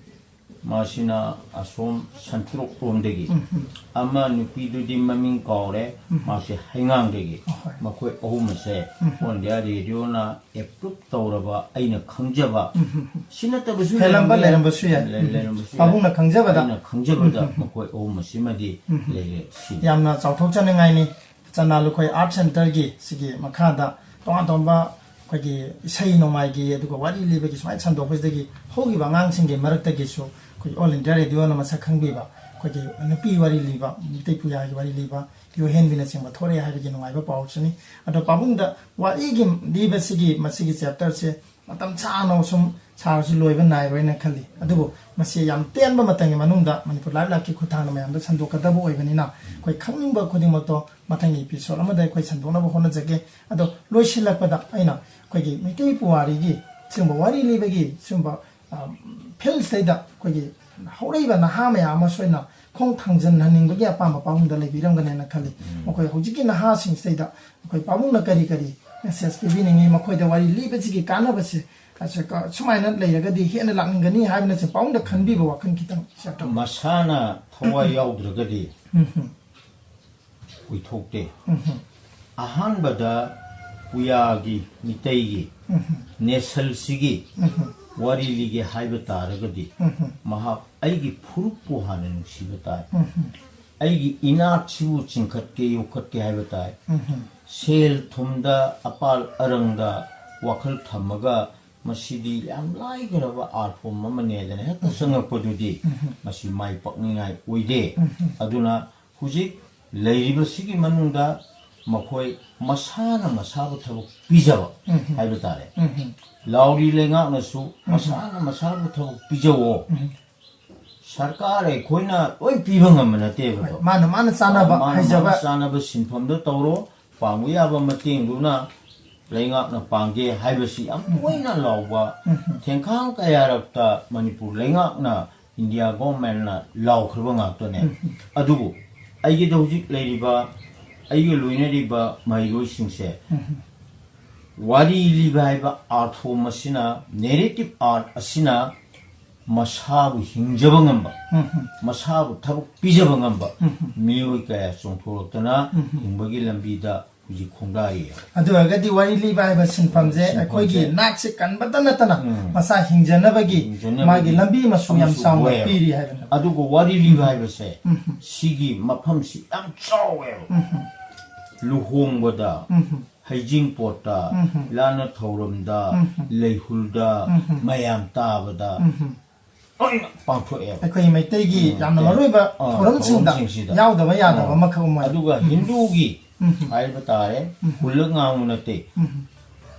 ꯃꯥꯁꯤꯅ ꯑꯁꯣꯝ ꯁꯟꯇ꯭ꯔꯣꯛ ꯂꯣꯝꯗꯒꯤ꯫ ꯎꯝ, ꯎꯝ꯫ ꯑꯃ ꯅꯨꯄꯤꯗꯨꯗꯤ ꯃꯃꯤꯡ ꯀꯥꯎꯔꯦ, ꯎꯝ꯫ ꯃꯥꯁꯦ ꯍꯩꯉꯥꯡꯗꯒꯤ꯫ ꯑꯍꯣꯏ꯫ ꯃꯈꯣꯏ ꯑꯍꯨꯝ ꯑꯁꯦ ꯎꯝ꯫ All India Radioꯅ approve ꯇꯧꯔꯕ, ꯑꯩꯅ ꯈꯪꯖꯕ, ꯎꯝ, ꯎꯝ, ꯎꯝ꯫ ꯁꯤ ꯅꯠꯇꯕꯁꯨ ꯍꯦꯜꯂꯝꯕ ꯂꯩꯔꯝꯕ ꯌꯥꯏ꯫ ꯂꯩꯔꯝꯕꯁꯨ ꯌꯥꯏ꯫ ꯂꯩ-, ꯂꯩꯔꯝꯕꯁꯨ ꯌꯥꯏ꯫ ꯄꯥꯕꯨꯡꯅ ꯈꯪꯖꯕꯗ꯫ ꯑꯩꯅ ꯈꯪꯖꯕꯗ ꯎꯝ, ꯎꯝ, ꯎꯝ꯫ ꯃꯈꯣꯏ ꯑꯍꯨꯝ ꯑꯁꯤꯃꯗꯤ ꯎꯝ, ꯎꯝ꯫ ꯂꯩꯔꯦ ꯁꯤꯅꯤ꯫ ꯌꯥꯝꯅ ꯆꯥꯎꯊꯣꯛꯆꯅꯤꯡꯉꯥꯏꯅꯤ꯫ ꯆꯅꯥ ꯂꯨꯈꯣꯏ Art Centreꯒꯤ ꯁꯤꯒꯤ ꯃꯈꯥꯗ ꯇꯣꯉꯥꯟ ꯇꯣꯉꯥꯟꯕ ꯑꯩꯈꯣꯏꯒꯤ ꯏꯁꯩ ꯅꯣꯡꯃꯥꯏꯒꯤ ꯑꯗꯨꯒ ꯋꯥꯔꯤ ꯂꯤꯕꯒꯤ ꯁꯨꯃꯥꯏꯅ ꯁꯟꯗꯣꯛꯄꯁꯤꯗꯒꯤ ꯍꯧꯈꯤꯕ ꯑꯉꯥꯡꯁꯤꯡꯒꯤ ꯃꯔꯛꯇꯒꯤꯁꯨ ꯑꯩꯈꯣꯏꯒꯤ All India Radioꯅ ꯃꯁꯛ ꯈꯪꯕꯤꯕ ꯑꯩꯈꯣꯏꯒꯤ ꯅꯨꯄꯤ ꯋꯥꯔꯤ ꯂꯤꯕ, ꯃꯤꯇꯩ ꯄꯨꯌꯥꯒꯤ ꯋꯥꯔꯤ ꯂꯤꯕ, ꯌꯨꯍꯦꯟꯕꯤꯅꯆꯤꯡꯕ ꯊꯣꯔꯛꯑꯦ ꯍꯥꯏꯕꯒꯤ ꯅꯨꯡꯉꯥꯏꯕ ꯄꯥꯎꯁꯤꯅꯤ꯫ ꯑꯗꯣ ꯄꯥꯕꯨꯡꯗ ꯋꯥꯔꯤꯒꯤ ꯂꯤꯕꯁꯤꯒꯤ ꯃꯁꯤꯒꯤ chapterꯁꯦ ꯃꯇꯝ ꯁꯥꯡꯅ ꯁꯨꯝ ꯁꯥꯔꯁꯨ ꯂꯣꯏꯕ ꯅꯥꯏꯔꯣꯏꯅ ꯈꯜꯂꯤ꯫ ꯑꯗꯨꯕꯨ ꯃꯁꯤ ꯌꯥꯝ ꯇꯦꯟꯕ ꯃꯇꯝꯒꯤ ꯃꯅꯨꯡꯗ ꯃꯅꯤꯄꯨꯔ Live Liveꯀꯤ ꯈꯨꯠꯊꯥꯡꯗ ꯃꯌꯥꯝꯗ ꯁꯟꯗꯣꯛꯀꯗꯕ ꯑꯣꯏꯕꯅꯤꯅ ꯑꯩꯈꯣꯏ ꯈꯪꯅꯤꯡꯕ ꯈꯨꯗꯤꯡꯃꯛꯇꯣ ꯃꯊꯪꯒꯤ episode ꯑꯃꯗ ꯑꯩꯈꯣꯏ ꯁꯟꯗꯣꯛꯅꯕ ꯍꯣꯠꯅꯖꯒꯦ꯫ ꯑꯗꯣ ꯂꯣꯏꯁꯤꯜꯂꯛꯄꯗ ꯑꯩꯅ ꯑꯩꯈꯣꯏꯒꯤ ꯃꯤꯇꯩ ꯄꯨꯋꯥꯔꯤꯒꯤ ꯁꯤꯒꯨꯝꯕ ꯋꯥꯔꯤ ꯂꯤꯕꯒꯤ ꯁꯤꯒꯨꯝꯕ, ꯑ, fieldꯁꯤꯗꯩꯗ ꯑꯩꯈꯣꯏꯒꯤ ꯍꯧꯔꯛꯏꯕ ꯅꯍꯥ ꯃꯌꯥꯝ ꯑꯃꯁꯨ ꯑꯩꯅ ꯈꯣꯡ ꯊꯥꯡꯖꯟꯍꯟꯅꯤꯡꯕꯒꯤ ꯑꯄꯥꯝꯕ ꯄꯥꯕꯨꯡꯗ ꯂꯩꯕꯤꯔꯝꯒꯅꯦꯅ ꯈꯜꯂꯤ꯫ ꯎꯝ꯫ ꯃꯈꯣꯏ ꯍꯧꯖꯤꯛꯀꯤ ꯅꯍꯥꯁꯤꯡꯁꯤꯗꯩꯗ ꯑꯩꯈꯣꯏ ꯄꯥꯕꯨꯡꯅ ꯀꯔꯤ ꯀꯔꯤ message ꯄꯤꯕꯤꯅꯤꯡꯉꯤ, ꯃꯈꯣꯏꯗ ꯋꯥꯔꯤ ꯂꯤꯕꯁꯤꯒꯤ ꯀꯥꯟꯅꯕꯁꯦ, ꯑꯁ, ꯀ-, ꯁꯨꯃꯥꯏꯅ ꯂꯩꯔꯒꯗꯤ ꯍꯦꯟꯅ ꯂꯥꯛꯅꯤꯡꯒꯅꯤ ꯍꯥꯏꯕꯅꯆꯤꯡꯕ ꯄꯥꯕꯨꯡꯗ ꯈꯟꯕꯤꯕ ꯋꯥꯈꯜ ꯈꯤꯇꯪ share ꯇꯧꯕꯤꯌꯨ꯫ ꯃꯁꯥꯅ ꯊꯋꯥꯏ ꯌꯥꯎꯗ꯭ꯔꯒꯗꯤ ꯎꯝ, ꯎꯝ꯫ ꯑꯣꯏꯊꯣꯛꯇꯦ꯫ ꯎꯝ, ꯎꯝ꯫ ꯑꯍꯥꯟꯕꯗ ꯄꯨꯌꯥꯒꯤ, ꯃꯤꯇꯩꯒꯤ, ꯎꯝ, ꯎꯝ꯫ ꯅꯦꯁꯜꯁꯤꯒꯤ ꯎꯝ, ꯎꯝ꯫ ꯋꯥꯔꯤ ꯂꯤꯒꯦ ꯍꯥꯏꯕ ꯇꯥꯔꯒꯗꯤ ꯎꯝ, ꯎꯝ꯫ ꯃꯍꯥꯛ ꯑꯩꯒꯤ ꯐꯨꯔꯨꯞꯄꯨ ꯍꯥꯟꯅ ꯅꯨꯡꯁꯤꯕ ꯇꯥꯏ꯫ ꯎꯝ, ꯎꯝ꯫ ꯑꯩꯒꯤ ꯏꯅꯥꯠꯁꯤꯕꯨ ꯆꯤꯡꯈꯠꯀꯦ, ꯌꯣꯛꯈꯠꯀꯦ ꯍꯥꯏꯕ ꯇꯥꯏ꯫ ꯎꯝ, ꯎꯝ꯫ ꯁꯦꯜ ꯊꯨꯝꯗ, ꯑꯄꯥꯜ ꯑꯔꯪꯗ ꯋꯥꯈꯜ ꯊꯝꯃꯒ ꯃꯁꯤꯗꯤ ꯌꯥꯝ ꯂꯥꯏꯈ꯭ꯔꯕ art form ꯑꯃꯅꯦꯗꯅ ꯍꯦꯛꯇ ꯎꯝ꯫ ꯆꯪꯉꯛꯄꯗꯨꯗꯤ ꯎꯝ꯫ ꯃꯁꯤ ꯃꯥꯏ ꯄꯥꯛꯅꯤꯡꯉꯥꯏ ꯑꯣꯏꯗꯦ꯫ ꯎꯝ꯫ ꯑꯗꯨꯅ ꯍꯧꯖꯤꯛ ꯂꯩꯔꯤꯕꯁꯤꯒꯤ ꯃꯅꯨꯡꯗ ꯃꯈꯣꯏ ꯃꯁꯥꯅ ꯃꯁꯥꯕꯨ ꯊꯕꯛ ꯄꯤꯖꯕ ꯎꯝ꯫ ꯍꯥꯏꯕ ꯇꯥꯔꯦ꯫ ꯎꯝ꯫ ꯂꯥꯎꯔꯤ ꯂꯩꯉꯥꯛꯅꯁꯨ ꯎꯝ꯫ ꯃꯁꯥꯅ ꯃꯁꯥꯕꯨ ꯊꯕꯛ ꯄꯤꯖꯋꯣ꯫ ꯎꯝ꯫ ꯁꯔꯀꯥꯔ ꯑꯩꯈꯣꯏꯅ ꯂꯣꯏ ꯄꯤꯕ ꯉꯝꯕ ꯅꯠꯇꯦꯕ꯫ ꯍꯣꯏ, ꯃꯥꯅ, ꯃꯥꯅ ꯆꯥꯅꯕ, ꯃꯥꯅ, ꯍꯩꯖꯕ꯫ ꯃꯥꯅ ꯆꯥꯅꯕ ꯁꯤꯟꯐꯝꯗꯣ ꯇꯧꯔꯣ, ꯄꯥꯡꯕ ꯌꯥꯕ ꯃꯇꯦꯡꯗꯨꯅ ꯂꯩꯉꯥꯛꯅ ꯄꯥꯡꯒꯦ ꯍꯥꯏꯕꯁꯤ ꯌꯥꯝ ꯎꯝ꯫ ꯇꯣꯏꯅ ꯂꯥꯎꯕ, ꯎꯝ꯫ ꯊꯦꯡꯈꯥꯡ ꯀꯌꯥꯔꯛꯇ ꯃꯅꯤꯄꯨꯔ ꯂꯩꯉꯥꯛꯅ, ꯏꯟꯗꯤꯌꯥ ꯒꯣꯚꯔꯟꯃꯦꯟꯠꯅ ꯂꯥꯎꯈ꯭ꯔꯕ ꯉꯥꯛꯇꯅꯦ꯫ ꯎꯝ꯫ ꯑꯗꯨꯕꯨ ꯑꯩꯒꯤꯗ ꯍꯧꯖꯤꯛ ꯂꯩꯔꯤꯕ, ꯑꯩꯒ ꯂꯣꯏꯅꯔꯤꯕ ꯃꯍꯩꯔꯣꯏꯁꯤꯡꯁꯦ ꯎꯝ꯫ ꯋꯥꯔꯤ ꯂꯤꯕ ꯍꯥꯏꯕ art form ꯑꯁꯤꯅ, narrative art ꯑꯁꯤꯅ ꯃꯁꯥꯕꯨ ꯍꯤꯡꯖꯕ ꯉꯝꯕ, ꯎꯝ, ꯎꯝ꯫ ꯃꯁꯥꯕꯨ ꯊꯕꯛ ꯄꯤꯖꯕ ꯉꯝꯕ ꯎꯝ, ꯎꯝ꯫ ꯃꯤꯑꯣꯏ ꯀꯌꯥ ꯆꯣꯡꯊꯣꯔꯛꯇꯅ ꯎꯝ, ꯎꯝ꯫ ꯍꯤꯡꯕꯒꯤ ꯂꯝꯕꯤꯗ ꯍꯧꯖꯤꯛ ꯈꯣꯡꯗꯥꯔꯤ꯫ ꯑꯗꯨ ꯑꯣꯏꯔꯒꯗꯤ ꯋꯥꯔꯤ ꯂꯤꯕ ꯍꯥꯏꯕ ꯁꯤꯟꯐꯝꯁꯦ ꯁꯤꯟꯐꯝꯁꯦ ꯑꯩꯈꯣꯏꯒꯤ ꯅꯥꯠꯁꯦ ꯀꯟꯕꯇ ꯅꯠꯇꯅ ꯎꯝ꯫ ꯃꯁꯥ ꯍꯤꯡꯖꯅꯕꯒꯤ ꯍꯤꯡꯖꯅꯕꯒꯤ ꯃꯥꯒꯤ ꯂꯝꯕꯤ ꯑꯃꯁꯨ ꯌꯥꯝ ꯑꯃꯁꯨ ꯆꯥꯎꯅ ꯑꯣꯏꯌꯦꯕ꯫ ꯄꯤꯔꯤ ꯍꯥꯏꯕꯅꯤ꯫ ꯑꯗꯨꯒ ꯋꯥꯔꯤ ꯂꯤꯕ ꯎꯝ꯫ ꯍꯥꯏꯕꯁꯦ ꯎꯝ꯫ ꯁꯤꯒꯤ ꯃꯐꯝꯁꯤ ꯌꯥꯝ ꯆꯥꯎꯋꯦꯕ꯫ ꯎꯝ꯫ ꯂꯨꯍꯣꯡꯕꯗ, ꯎꯝ꯫ ꯍꯩꯖꯤꯡꯄꯣꯠꯇ, ꯎꯝ꯫ ꯂꯥꯟꯅ ꯊꯧꯔꯝꯗ, ꯎꯝ꯫ ꯂꯩꯍꯨꯜꯗ, ꯎꯝ꯫ ꯃꯌꯥꯝ ꯇꯥꯕꯗ ꯎꯝ꯫ ꯂꯣꯏꯅ ꯄꯥꯡꯊꯣꯛꯑꯦꯕ꯫ ꯑꯩꯈꯣꯏ ꯃꯩꯇꯩꯒꯤ ꯎꯝ, ꯌꯥꯝꯅ ꯃꯔꯨꯑꯣꯏꯕ ꯑꯥ, ꯊꯧꯔꯝꯁꯤꯡꯗ ꯊꯧꯔꯝꯁꯤꯡꯁꯤꯗ꯫ ꯌꯥꯎꯗꯕ ꯌꯥꯗꯕ ꯑꯥ, ꯑꯃꯈꯛ ꯑꯃ ꯑꯣꯏ꯫ ꯑꯗꯨꯒ ꯎꯝ꯫ ꯍꯤꯟꯗꯨꯒꯤ ꯎꯝ꯫ ꯍꯥꯏꯕ ꯇꯥꯔꯦ, ꯎꯝ꯫ ꯍꯨꯜꯂ ꯉꯥꯡꯕ ꯅꯠꯇꯦ꯫ ꯎꯝ꯫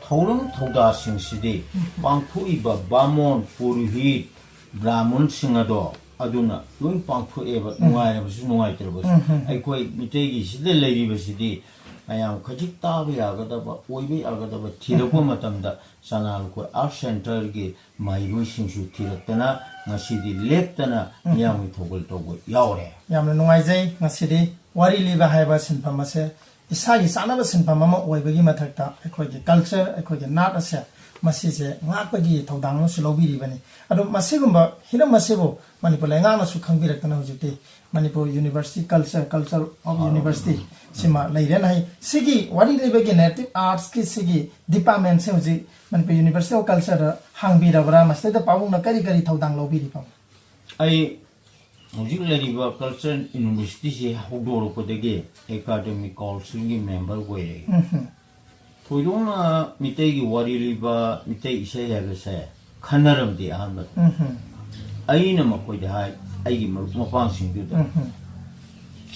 ꯊꯧꯔꯝ ꯊꯧꯗꯥꯁꯤꯡꯁꯤꯗꯤ ꯎꯝ꯫ ꯄꯥꯡꯊꯣꯛꯏꯕ ꯕꯥꯃꯣꯟ, ꯄꯨꯔꯣꯍꯤꯠ, ꯕ꯭ꯔꯥꯍꯃꯟꯁꯤꯡ ꯑꯗꯣ ꯑꯗꯨꯅ ꯂꯣꯏ ꯄꯥꯡꯊꯣꯛꯑꯦꯕ, ꯎꯝ꯫ ꯅꯨꯡꯉꯥꯏꯔꯕꯁꯨ ꯅꯨꯡꯉꯥꯏꯇ꯭ꯔꯕꯁꯨ꯫ ꯎꯝ, ꯎꯝ꯫ ꯑꯩꯈꯣꯏ ꯃꯤꯇꯩꯒꯤ ꯁꯤꯗ ꯂꯩꯔꯤꯕꯁꯤꯗꯤ ꯃꯌꯥꯝ ꯈꯖꯤꯛ ꯇꯥꯕ ꯌꯥꯒꯗꯕ, ꯑꯣꯏꯕ ꯌꯥꯒꯗꯕ ꯊꯤꯔꯛꯄ ꯎꯝ꯫ ꯃꯇꯝꯗ ꯆꯅꯥꯜꯈꯣꯏ ꯑꯥꯔꯠ ꯁꯦꯟꯇꯔꯒꯤ ꯃꯍꯩꯔꯣꯏꯁꯤꯡꯁꯨ ꯊꯤꯔꯛꯇꯅ ꯉꯁꯤꯗꯤ ꯂꯦꯞꯇꯅ ꯎꯝ꯫ ꯃꯤꯌꯥꯝꯒꯤ ꯊꯧꯒꯜ ꯇꯧꯕ ꯌꯥꯎꯔꯦ꯫ ꯌꯥꯝꯅ ꯅꯨꯡꯉꯥꯏꯖꯩ꯫ ꯉꯁꯤꯗꯤ ꯋꯥꯔꯤ ꯂꯤꯕ ꯍꯥꯏꯕ ꯁꯤꯟꯐꯝ ꯑꯁꯦ ꯏꯁꯥꯒꯤ ꯆꯥꯅꯕ ꯁꯤꯟꯐꯝ ꯑꯃ ꯑꯣꯏꯕꯒꯤ ꯃꯊꯛꯇ ꯑꯩꯈꯣꯏꯒꯤ ꯀꯜꯆꯔ, ꯑꯩꯈꯣꯏꯒꯤ ꯅꯥꯠ ꯑꯁꯦ ꯃꯁꯤꯁꯦ ꯉꯥꯛꯄꯒꯤ ꯊꯧꯗꯥꯡ ꯑꯃꯁꯨ ꯂꯧꯕꯤꯔꯤꯕꯅꯤ꯫ ꯑꯗꯣ ꯃꯁꯤꯒꯨꯝꯕ ꯍꯤꯔꯝ ꯑꯁꯤꯕꯨ ꯃꯅꯤꯄꯨꯔ ꯂꯩꯉꯥꯛꯅꯁꯨ ꯈꯪꯕꯤꯔꯛꯇꯅ ꯍꯧꯖꯤꯛꯇꯤ Manipur university culture, culture of university ꯁꯤꯃ ꯂꯩꯔꯦꯅ ꯍꯥꯏ꯫ ꯁꯤꯒꯤ ꯋꯥꯔꯤ ꯂꯤꯕꯒꯤ ꯅꯦꯔꯦꯇꯤꯚ ꯑꯥꯔꯠꯁꯀꯤ ꯁꯤꯒꯤ ꯗꯤꯄꯥꯔꯠꯃꯦꯟꯁꯦ ꯍꯧꯖꯤꯛ ꯃꯅꯤꯄꯨꯔ ꯌꯨꯅꯤꯚꯔꯁꯤꯇꯤ ꯑꯣꯐ ꯀꯜꯆꯔꯗ ꯍꯥꯡꯕꯤꯔꯕ꯭ꯔꯥ? ꯃꯁꯤꯗꯩꯗ ꯄꯥꯕꯨꯡꯅ ꯀꯔꯤ ꯀꯔꯤ ꯊꯧꯗꯥꯡ ꯂꯧꯕꯤꯔꯤꯕ? ꯑꯩ ꯍꯧꯖꯤꯛ ꯂꯩꯔꯤꯕ ꯀꯜꯆꯔꯦꯜ ꯌꯨꯅꯤꯚꯔꯁꯤꯇꯤꯁꯤ ꯍꯧꯗꯣꯔꯛꯄꯗꯒꯤ ꯑꯦꯀꯥꯗꯦꯃꯤꯛ ꯀꯥꯎꯟꯁꯤꯜꯒꯤ ꯃꯦꯝꯕꯔ ꯑꯣꯏꯔꯦ꯫ ꯎꯝ꯫ ꯊꯣꯏꯗꯣꯛꯅ ꯃꯤꯇꯩꯒꯤ ꯋꯥꯔꯤ ꯂꯤꯕ, ꯃꯤꯇꯩ ꯏꯁꯩ ꯍꯥꯏꯕꯁꯦ ꯈꯟꯅꯔꯝꯗꯦ ꯑꯍꯥꯟꯕꯗ꯫ ꯎꯝ꯫ ꯑꯩꯅ ꯃꯈꯣꯏꯗ ꯍꯥꯏ, ꯑꯩꯒꯤ ꯃꯔꯨꯞ ꯃꯄꯥꯡꯁꯤꯡꯗꯨꯗ, ꯎꯝ꯫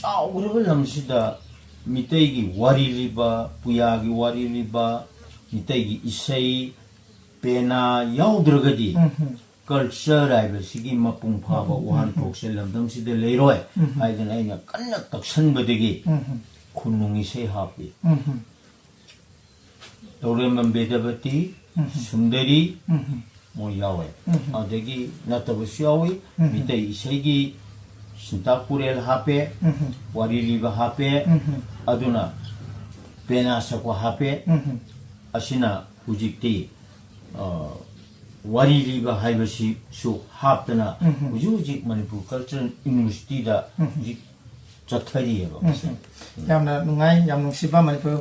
ꯆꯥꯎꯈ꯭ꯔꯕ ꯂꯝꯁꯤꯗ ꯃꯤꯇꯩꯒꯤ ꯋꯥꯔꯤ ꯂꯤꯕ, ꯄꯨꯌꯥꯒꯤ ꯋꯥꯔꯤ ꯂꯤꯕ, ꯃꯤꯇꯩꯒꯤ ꯏꯁꯩ, ꯄꯦꯅꯥ ꯌꯥꯎꯗ꯭ꯔꯒꯗꯤ ꯎꯝ꯫ ꯀꯜꯆꯔ ꯍꯥꯏꯕꯁꯤꯒꯤ ꯃꯄꯨꯡ ꯐꯥꯕ ꯎꯝ꯫ ꯋꯥꯍꯟꯊꯣꯛꯁꯦ ꯂꯝꯗꯝꯁꯤꯗ ꯂꯩꯔꯣꯏ ꯎꯝ꯫ ꯍꯥꯏꯗꯅ ꯑꯩꯅ ꯀꯟꯅ ꯇꯛꯁꯟꯕꯗꯒꯤ ꯎꯝ꯫ ꯈꯨꯅꯨꯡ ꯏꯁꯩ ꯍꯥꯞꯄꯤ꯫ ꯎꯝ꯫ ꯂꯧꯔꯦꯝꯕꯝ ꯕꯦꯗꯄꯇꯤ, ꯎꯝ꯫ ꯁꯨꯟꯗꯔꯤ, ꯎꯝ꯫ ꯃꯣꯏ ꯌꯥꯎꯋꯦ꯫ ꯎꯝ꯫ ꯑꯗꯒꯤ ꯅꯠꯇꯕꯁꯨ ꯌꯥꯎꯏ꯫ ꯎꯝ꯫ ꯃꯤꯇꯩ ꯏꯁꯩꯒꯤ ꯁꯤꯟꯇꯥ ꯀꯨꯔꯦꯜ ꯍꯥꯞꯄꯦ, ꯎꯝ꯫ ꯋꯥꯔꯤ ꯂꯤꯕ ꯍꯥꯞꯄꯦ, ꯎꯝ꯫ ꯑꯗꯨꯅ ꯄꯦꯅꯥ ꯁꯛꯄ ꯍꯥꯞꯄꯦ꯫ ꯎꯝ꯫ ꯑꯁꯤꯅ ꯍꯧꯖꯤꯛꯇꯤ, ꯑ, ꯋꯥꯔꯤ ꯂꯤꯕ ꯍꯥꯏꯕꯁꯤꯁꯨ ꯍꯥꯞꯇꯅ ꯎꯝ꯫ ꯍꯧꯖꯤꯛ ꯍꯧꯖꯤꯛ ꯃꯅꯤꯄꯨꯔ ꯀꯜꯆꯔꯦꯜ ꯌꯨꯅꯤꯚꯔꯁꯤꯇꯤꯗ ꯎꯝ꯫ ꯍꯧꯖꯤꯛ ꯆꯠꯊꯔꯤꯑꯕ ꯎꯝ꯫ ꯃꯁꯦ꯫ ꯌꯥꯝꯅ ꯅꯨꯡꯉꯥꯏ, ꯌꯥꯝ ꯅꯨꯡꯁꯤꯕ ꯃꯅꯤꯄꯨꯔ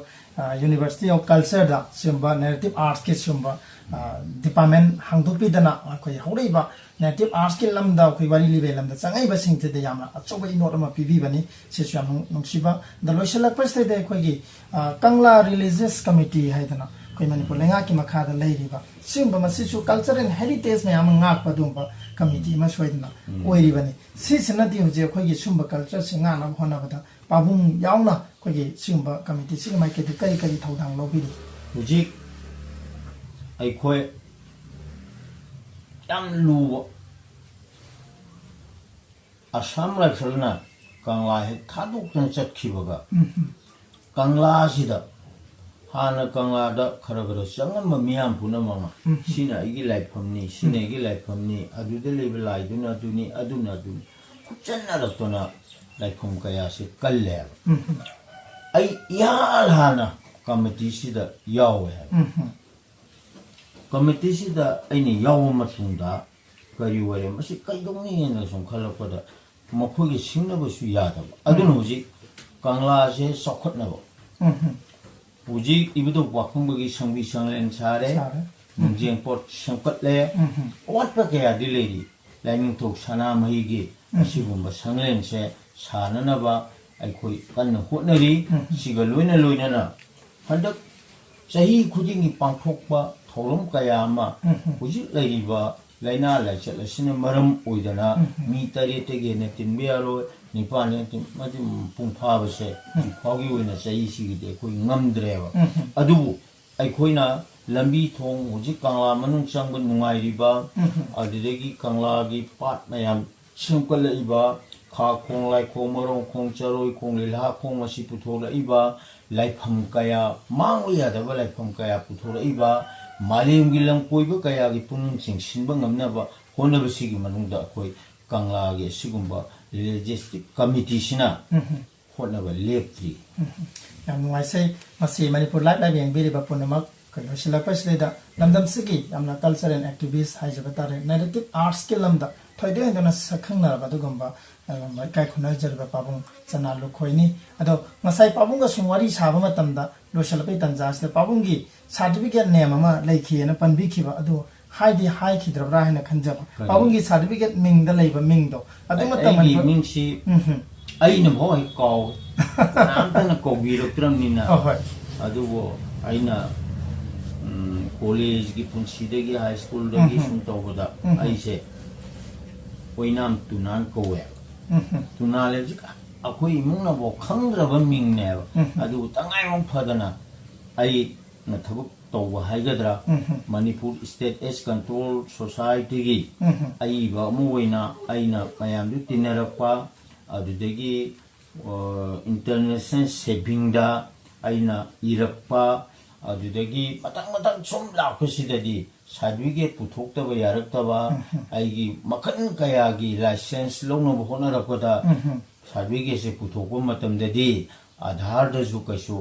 ꯌꯨꯅꯤꯚꯔꯁꯤꯇꯤ ꯑꯣꯐ ꯀꯜꯆꯔꯗ ꯁꯤꯒꯨꯝꯕ ꯅꯦꯔꯦꯇꯤꯞ ꯑꯥꯔꯠꯁꯀꯤ ꯁꯤꯒꯨꯝꯕ ꯗꯤꯄꯥꯔꯠꯃꯦꯟ ꯍꯥꯡꯗꯣꯛꯄꯤꯗꯅ ꯑꯩꯈꯣꯏ ꯍꯧꯔꯛꯏꯕ ꯅꯦꯔꯦꯇꯤꯞ ꯑꯥꯔꯠꯁꯀꯤ ꯂꯝꯗ ꯑꯩꯈꯣꯏ ꯋꯥꯔꯤ ꯂꯤꯕꯒꯤ ꯂꯝꯗ ꯆꯪꯉꯛꯏꯕꯁꯤꯡꯁꯤꯗ ꯌꯥꯝꯅ ꯑꯆꯧꯕ ꯏꯅꯣꯠ ꯑꯃ ꯄꯤꯕꯤꯕꯅꯤ꯫ ꯁꯤꯁꯨ ꯌꯥꯝ ꯅꯨꯡ-, ꯅꯨꯡꯁꯤꯕ꯫ ꯑꯗ ꯂꯣꯏꯁꯤꯜꯂꯛꯄꯁꯤꯗꯩꯗ ꯑꯩꯈꯣꯏꯒꯤ ꯀꯪꯂꯥ ꯔꯤꯂꯤꯖꯤꯌꯁ ꯀꯃꯤꯇꯤ ꯍꯥꯏꯗꯅ ꯑꯩꯈꯣꯏ ꯃꯅꯤꯄꯨꯔ ꯂꯩꯉꯥꯛꯀꯤ ꯃꯈꯥꯗ ꯂꯩꯔꯤꯕ ꯁꯤꯒꯨꯝꯕ ꯃꯁꯤꯁꯨ ꯀꯜꯆꯔꯦꯜ ꯍꯦꯔꯤꯇꯦꯖ ꯃꯌꯥꯝ ꯑꯃ ꯉꯥꯛꯄ ꯑꯗꯨꯒꯨꯝꯕ ꯀꯃꯤꯇꯤ ꯑꯃ ꯁꯣꯏꯗꯅ ꯎꯝ꯫ ꯑꯣꯏꯔꯤꯕꯅꯤ꯫ ꯁꯤꯁꯤꯅꯗꯤ ꯍꯧꯖꯤꯛ ꯑꯩꯈꯣꯏꯒꯤ ꯁꯤꯒꯨꯝꯕ ꯀꯜꯆꯔꯁꯤ ꯉꯥꯛꯅꯕ ꯍꯣꯠꯅꯕꯗ ꯄꯥꯕꯨꯡ ꯌꯥꯎꯅ ꯑꯩꯈꯣꯏꯒꯤ ꯁꯤꯒꯨꯝꯕ ꯀꯃꯤꯇꯤꯁꯤꯒꯤ ꯃꯥꯏꯀꯩꯗꯒꯤ ꯀꯔꯤ ꯀꯔꯤ ꯊꯧꯗꯥꯡ ꯂꯧꯕꯤꯔꯤ? ꯍꯧꯖꯤꯛ ꯑꯩꯈꯣꯏ ꯌꯥꯝ ꯂꯨꯕ ꯑꯁꯥꯝ ꯔꯥꯏꯐꯜꯅ ꯀꯪꯂꯥ ꯍꯦꯛ ꯊꯥꯗꯣꯛꯇꯨꯅ ꯆꯠꯈꯤꯕꯒ, ꯎꯝ꯫ ꯀꯪꯂꯥꯁꯤꯗ ꯍꯥꯟꯅ ꯀꯪꯂꯥꯗ ꯈꯔ ꯈꯔ ꯆꯪꯉꯝꯕ ꯃꯤꯌꯥꯝ ꯄꯨꯝꯅꯃꯛꯅ, ꯎꯝ꯫ "ꯁꯤꯅ ꯑꯩꯒꯤ ꯂꯥꯏꯐꯝꯅꯤ, ꯁꯤꯅ ꯎꯝ꯫ ꯑꯩꯒꯤ ꯂꯥꯏꯐꯝꯅꯤ, ꯑꯗꯨꯗ ꯂꯩꯕ ꯂꯥꯏꯗꯨꯅ ꯑꯗꯨꯅꯤ, ꯑꯗꯨꯅ ꯑꯗꯨꯅꯤ", ꯈꯨꯠꯆꯟꯅꯔꯛꯇꯅ ꯂꯥꯏꯐꯝ ꯀꯌꯥꯁꯦ ꯀꯜꯂꯦ ꯍꯥꯏꯕ꯫ ꯎꯝ꯫ ꯑꯩ ꯏꯍꯥꯟ ꯍꯥꯟꯅ ꯀꯃꯤꯇꯤꯁꯤꯗ ꯌꯥꯎꯋꯦ ꯍꯥꯏꯕ꯫ ꯎꯝ꯫ ꯀꯃꯤꯇꯤꯁꯤꯗ ꯑꯩꯅ ꯌꯥꯎꯕ ꯃꯇꯨꯡꯗ ꯀꯔꯤ ꯑꯣꯏꯔꯦ, ꯃꯁꯤ ꯀꯩꯗꯧꯅꯤꯅ ꯁꯨꯝ ꯈꯜꯂꯛꯄꯗ, ꯃꯈꯣꯏꯒꯤ ꯁꯤꯡꯅꯕꯁꯨ ꯌꯥꯗꯕ꯫ ꯑꯗꯨꯅ ꯎꯝ꯫ ꯍꯧꯖꯤꯛ ꯀꯪꯂꯥꯁꯦ ꯆꯥꯎꯈꯠꯅꯕ, ꯎꯝ꯫ ꯍꯧꯖꯤꯛ ꯏꯕꯨꯙꯧ ꯄꯥꯈꯪꯕꯒꯤ ꯁꯪꯕꯤ ꯁꯪꯂꯦꯟ ꯁꯥꯔꯦ, ꯁꯥꯔꯦ꯫ ꯎꯝ꯫ ꯅꯣꯡꯖꯦꯡ ꯄꯣꯔꯠ ꯁꯦꯝꯒꯠꯂꯦ꯫ ꯎꯝ꯫ ꯑꯋꯥꯠꯄ ꯀꯌꯥꯗꯤ ꯂꯩꯔꯤ꯫ ꯂꯥꯏꯅꯤꯡꯊꯧ ꯁꯅꯥꯃꯍꯤꯒꯤ ꯎꯝ꯫ ꯑꯁꯤꯒꯨꯝꯕ ꯁꯪꯂꯦꯟꯁꯦ ꯁꯥꯅꯅꯕ ꯑꯩꯈꯣꯏ ꯀꯟꯅ ꯍꯣꯠꯅꯔꯤ꯫ ꯎꯝ꯫ ꯁꯤꯒ ꯂꯣꯏꯅ ꯂꯣꯏꯅꯅ ꯍꯟꯗꯛ ꯆꯍꯤ ꯈꯨꯗꯤꯡꯒꯤ ꯄꯥꯡꯊꯣꯛꯄ ꯊꯧꯔꯝ ꯀꯌꯥ ꯑꯃ ꯎꯝ꯫ ꯍꯧꯖꯤꯛ ꯂꯩꯔꯤꯕ ꯂꯥꯏꯅꯥ ꯂꯥꯏꯆꯠ ꯑꯁꯤꯅ ꯃꯔꯝ ꯑꯣꯏꯗꯅ ꯎꯝ꯫ ꯃꯤ ꯇꯔꯦꯠꯇꯒꯤ ꯍꯦꯟꯅ ꯇꯤꯟꯕ ꯌꯥꯔꯣꯏ, ꯅꯤꯄꯥꯟ ꯍꯦꯟꯅ ꯇꯤꯟ-, ꯃꯗꯨ ꯃꯄꯨꯡ ꯐꯥꯕꯁꯦ ꯎꯝ꯫ ꯍꯧꯖꯤꯛ ꯐꯥꯎꯒꯤ ꯑꯣꯏꯅ ꯆꯍꯤꯁꯤꯒꯤꯗꯤ ꯑꯩꯈꯣꯏ ꯉꯝꯗ꯭ꯔꯦꯕ꯫ ꯎꯝ꯫ ꯑꯗꯨꯕꯨ ꯑꯩꯈꯣꯏꯅ ꯂꯝꯕꯤ ꯊꯣꯡ ꯍꯧꯖꯤꯛ ꯀꯪꯂꯥ ꯃꯅꯨꯡ ꯆꯪꯕ ꯅꯨꯡꯉꯥꯏꯔꯤꯕ, ꯎꯝ꯫ ꯑꯗꯨꯗꯒꯤ ꯀꯪꯂꯥꯒꯤ ꯄꯥꯠ ꯃꯌꯥꯝ ꯁꯦꯝꯒꯠꯂꯛꯏꯕ, ꯈꯥ ꯈꯣꯡ, ꯂꯥꯏꯈꯣꯡ, ꯃꯔꯣꯡ ꯈꯣꯡ, ꯆꯔꯣꯏ ꯈꯣꯡ, ꯂꯤꯂꯥ ꯈꯣꯡ ꯑꯁꯤ ꯄꯨꯊꯣꯛꯂꯛꯏꯕ, ꯂꯥꯏꯐꯝ ꯀꯌꯥ, ꯃꯥꯡꯕ ꯌꯥꯗꯕ ꯂꯥꯏꯐꯝ ꯀꯌꯥ ꯄꯨꯊꯣꯔꯛꯏꯕ, ꯃꯥꯂꯦꯝꯒꯤ ꯂꯝ ꯀꯣꯏꯕ ꯀꯌꯥꯒꯤ ꯄꯨꯛꯅꯤꯡ ꯆꯤꯡꯁꯤꯟꯕ ꯉꯝꯅꯕ ꯍꯣꯠꯅꯕꯁꯤꯒꯤ ꯃꯅꯨꯡꯗ ꯑꯩꯈꯣꯏ ꯀꯪꯂꯥꯒꯤ ꯑꯁꯤꯒꯨꯝꯕ ꯔꯤꯂꯤꯖꯤꯌꯁ ꯀꯃꯤꯇꯤꯁꯤꯅ ꯎꯝ꯫ ꯍꯣꯠꯅꯕ ꯂꯦꯞꯇ꯭ꯔꯤ꯫ ꯎꯝ꯫ ꯌꯥꯝ ꯅꯨꯡꯉꯥꯏꯖꯩ꯫ ꯃꯁꯤ ꯃꯅꯤꯄꯨꯔ ꯂꯥꯏꯚ ꯂꯥꯏꯚ ꯌꯦꯡꯕꯤꯔꯤꯕ ꯄꯨꯝꯅꯃꯛ ꯑꯩꯈꯣꯏ ꯂꯣꯏꯁꯤꯜꯂꯛꯄꯁꯤꯗꯩꯗ ꯂꯝꯗꯝꯁꯤꯒꯤ ꯌꯥꯝꯅ cultural activist ꯍꯥꯏꯖꯕ ꯇꯥꯔꯦ, narrative artsꯀꯤ ꯂꯝꯗ ꯊꯣꯏꯗꯣꯛ ꯍꯦꯟꯗꯣꯛꯅ ꯁꯛꯈꯪꯅꯔꯕ ꯑꯗꯨꯒꯨꯝꯕ, ꯑꯗꯨꯒꯨꯝꯕ ꯏꯀꯥꯏ ꯈꯨꯝꯅꯖꯔꯕ ꯄꯥꯕꯨꯡ ꯆꯅꯥ ꯂꯨꯈꯣꯏꯅꯤ꯫ ꯑꯗꯣ ꯉꯁꯥꯏ ꯄꯥꯕꯨꯡꯒ ꯁꯨꯝ ꯋꯥꯔꯤ ꯁꯥꯕ ꯃꯇꯝꯗ ꯂꯣꯏꯁꯤꯜꯂꯛꯄꯒꯤ ꯇꯥꯟꯖꯥꯁꯤꯗ ꯄꯥꯕꯨꯡꯒꯤ certificate name ꯑꯃ ꯂꯩꯈꯤꯑꯅ ꯄꯟꯕꯤꯈꯤꯕ ꯑꯗꯨ ꯍꯥꯏꯗꯤ ꯍꯥꯏꯈꯤꯗ꯭ꯔꯕ꯭ꯔꯥ ꯍꯥꯏꯅ ꯈꯟꯖꯕ꯫ ꯀꯔꯤ? ꯄꯥꯕꯨꯡꯒꯤ certificate ꯃꯤꯡꯗ ꯂꯩꯕ ꯃꯤꯡꯗꯣ ꯑꯗꯨ ꯑꯩ-, ꯃꯇꯝ ꯑꯩꯒꯤ ꯑꯩꯈꯣꯏ ꯃꯤꯡꯁꯤ ꯎꯝ ꯍꯝ꯫ ꯑꯩꯅ ꯐꯥꯎ ꯍꯦꯛ ꯀꯥꯎ-, ꯀꯅꯥꯝꯇꯅ ꯀꯧꯕꯤꯔꯛꯇ꯭ꯔꯕꯅꯤꯅ꯫ ꯍꯣꯏ, ꯍꯣꯏ꯫ ꯑꯗꯨꯕꯨ ꯑꯩꯅ, ꯎꯝ, ꯀꯣꯂꯦꯖꯀꯤ ꯄꯨꯟꯁꯤꯗꯒꯤ, ꯍꯥꯏ ꯁ꯭ꯀꯨꯜꯗꯒꯤ ꯎꯝ ꯍꯝ꯫ ꯁꯨꯝ ꯇꯧꯕꯗ ꯎꯝ ꯍꯝ꯫ ꯑꯩꯁꯦ ꯑꯣꯏꯅꯥꯝ ꯇꯨꯅꯥꯟ ꯀꯧꯋꯦ꯫ ꯎꯝ ꯍꯝ꯫ ꯇꯨꯅꯥꯟ ꯍꯥꯏꯕꯁꯤ ꯑꯩꯈꯣꯏ ꯏꯃꯨꯡꯅꯐꯥꯎ ꯈꯪꯗ꯭ꯔꯕ ꯃꯤꯡꯅꯦꯕ꯫ ꯎꯝ ꯍꯝ꯫ ꯑꯗꯨꯕꯨ ꯇꯉꯥꯏꯐꯝ ꯐꯗꯅ ꯑꯩꯅ ꯊꯕꯛ ꯇꯧꯕ ꯍꯥꯏꯒꯗ꯭ꯔꯥ, ꯎꯝ ꯍꯝ꯫ ꯃꯅꯤꯄꯨꯔ State AIDS Control Societyꯒꯤ ꯎꯝ ꯍꯝ꯫ ꯑꯏꯕ ꯑꯃ ꯑꯣꯏꯅ ꯑꯩꯅ ꯃꯌꯥꯝꯗꯨ ꯇꯤꯟꯅꯔꯛꯄ, ꯑꯗꯨꯗꯒꯤ, ꯑ, International Savingꯗ ꯑꯩꯅ ꯏꯔꯛꯄ, ꯑꯗꯨꯗꯒꯤ ꯃꯊꯪ ꯃꯊꯪ ꯁꯨꯝ ꯂꯥꯛꯄꯁꯤꯗꯗꯤ certificate ꯄꯨꯊꯣꯛꯇꯕ ꯌꯥꯔꯛꯇꯕ, ꯎꯝ ꯍꯝ꯫ ꯑꯩꯒꯤ ꯃꯈꯜ ꯀꯌꯥꯒꯤ license ꯂꯧꯅꯕ ꯍꯣꯠꯅꯔꯛꯄꯗ ꯎꯝ ꯍꯝ꯫ Certificateꯁꯦ ꯄꯨꯊꯣꯛꯄ ꯃꯇꯝꯗꯗꯤ ꯑꯥꯙꯥꯔꯗꯁꯨ ꯀꯩꯁꯨ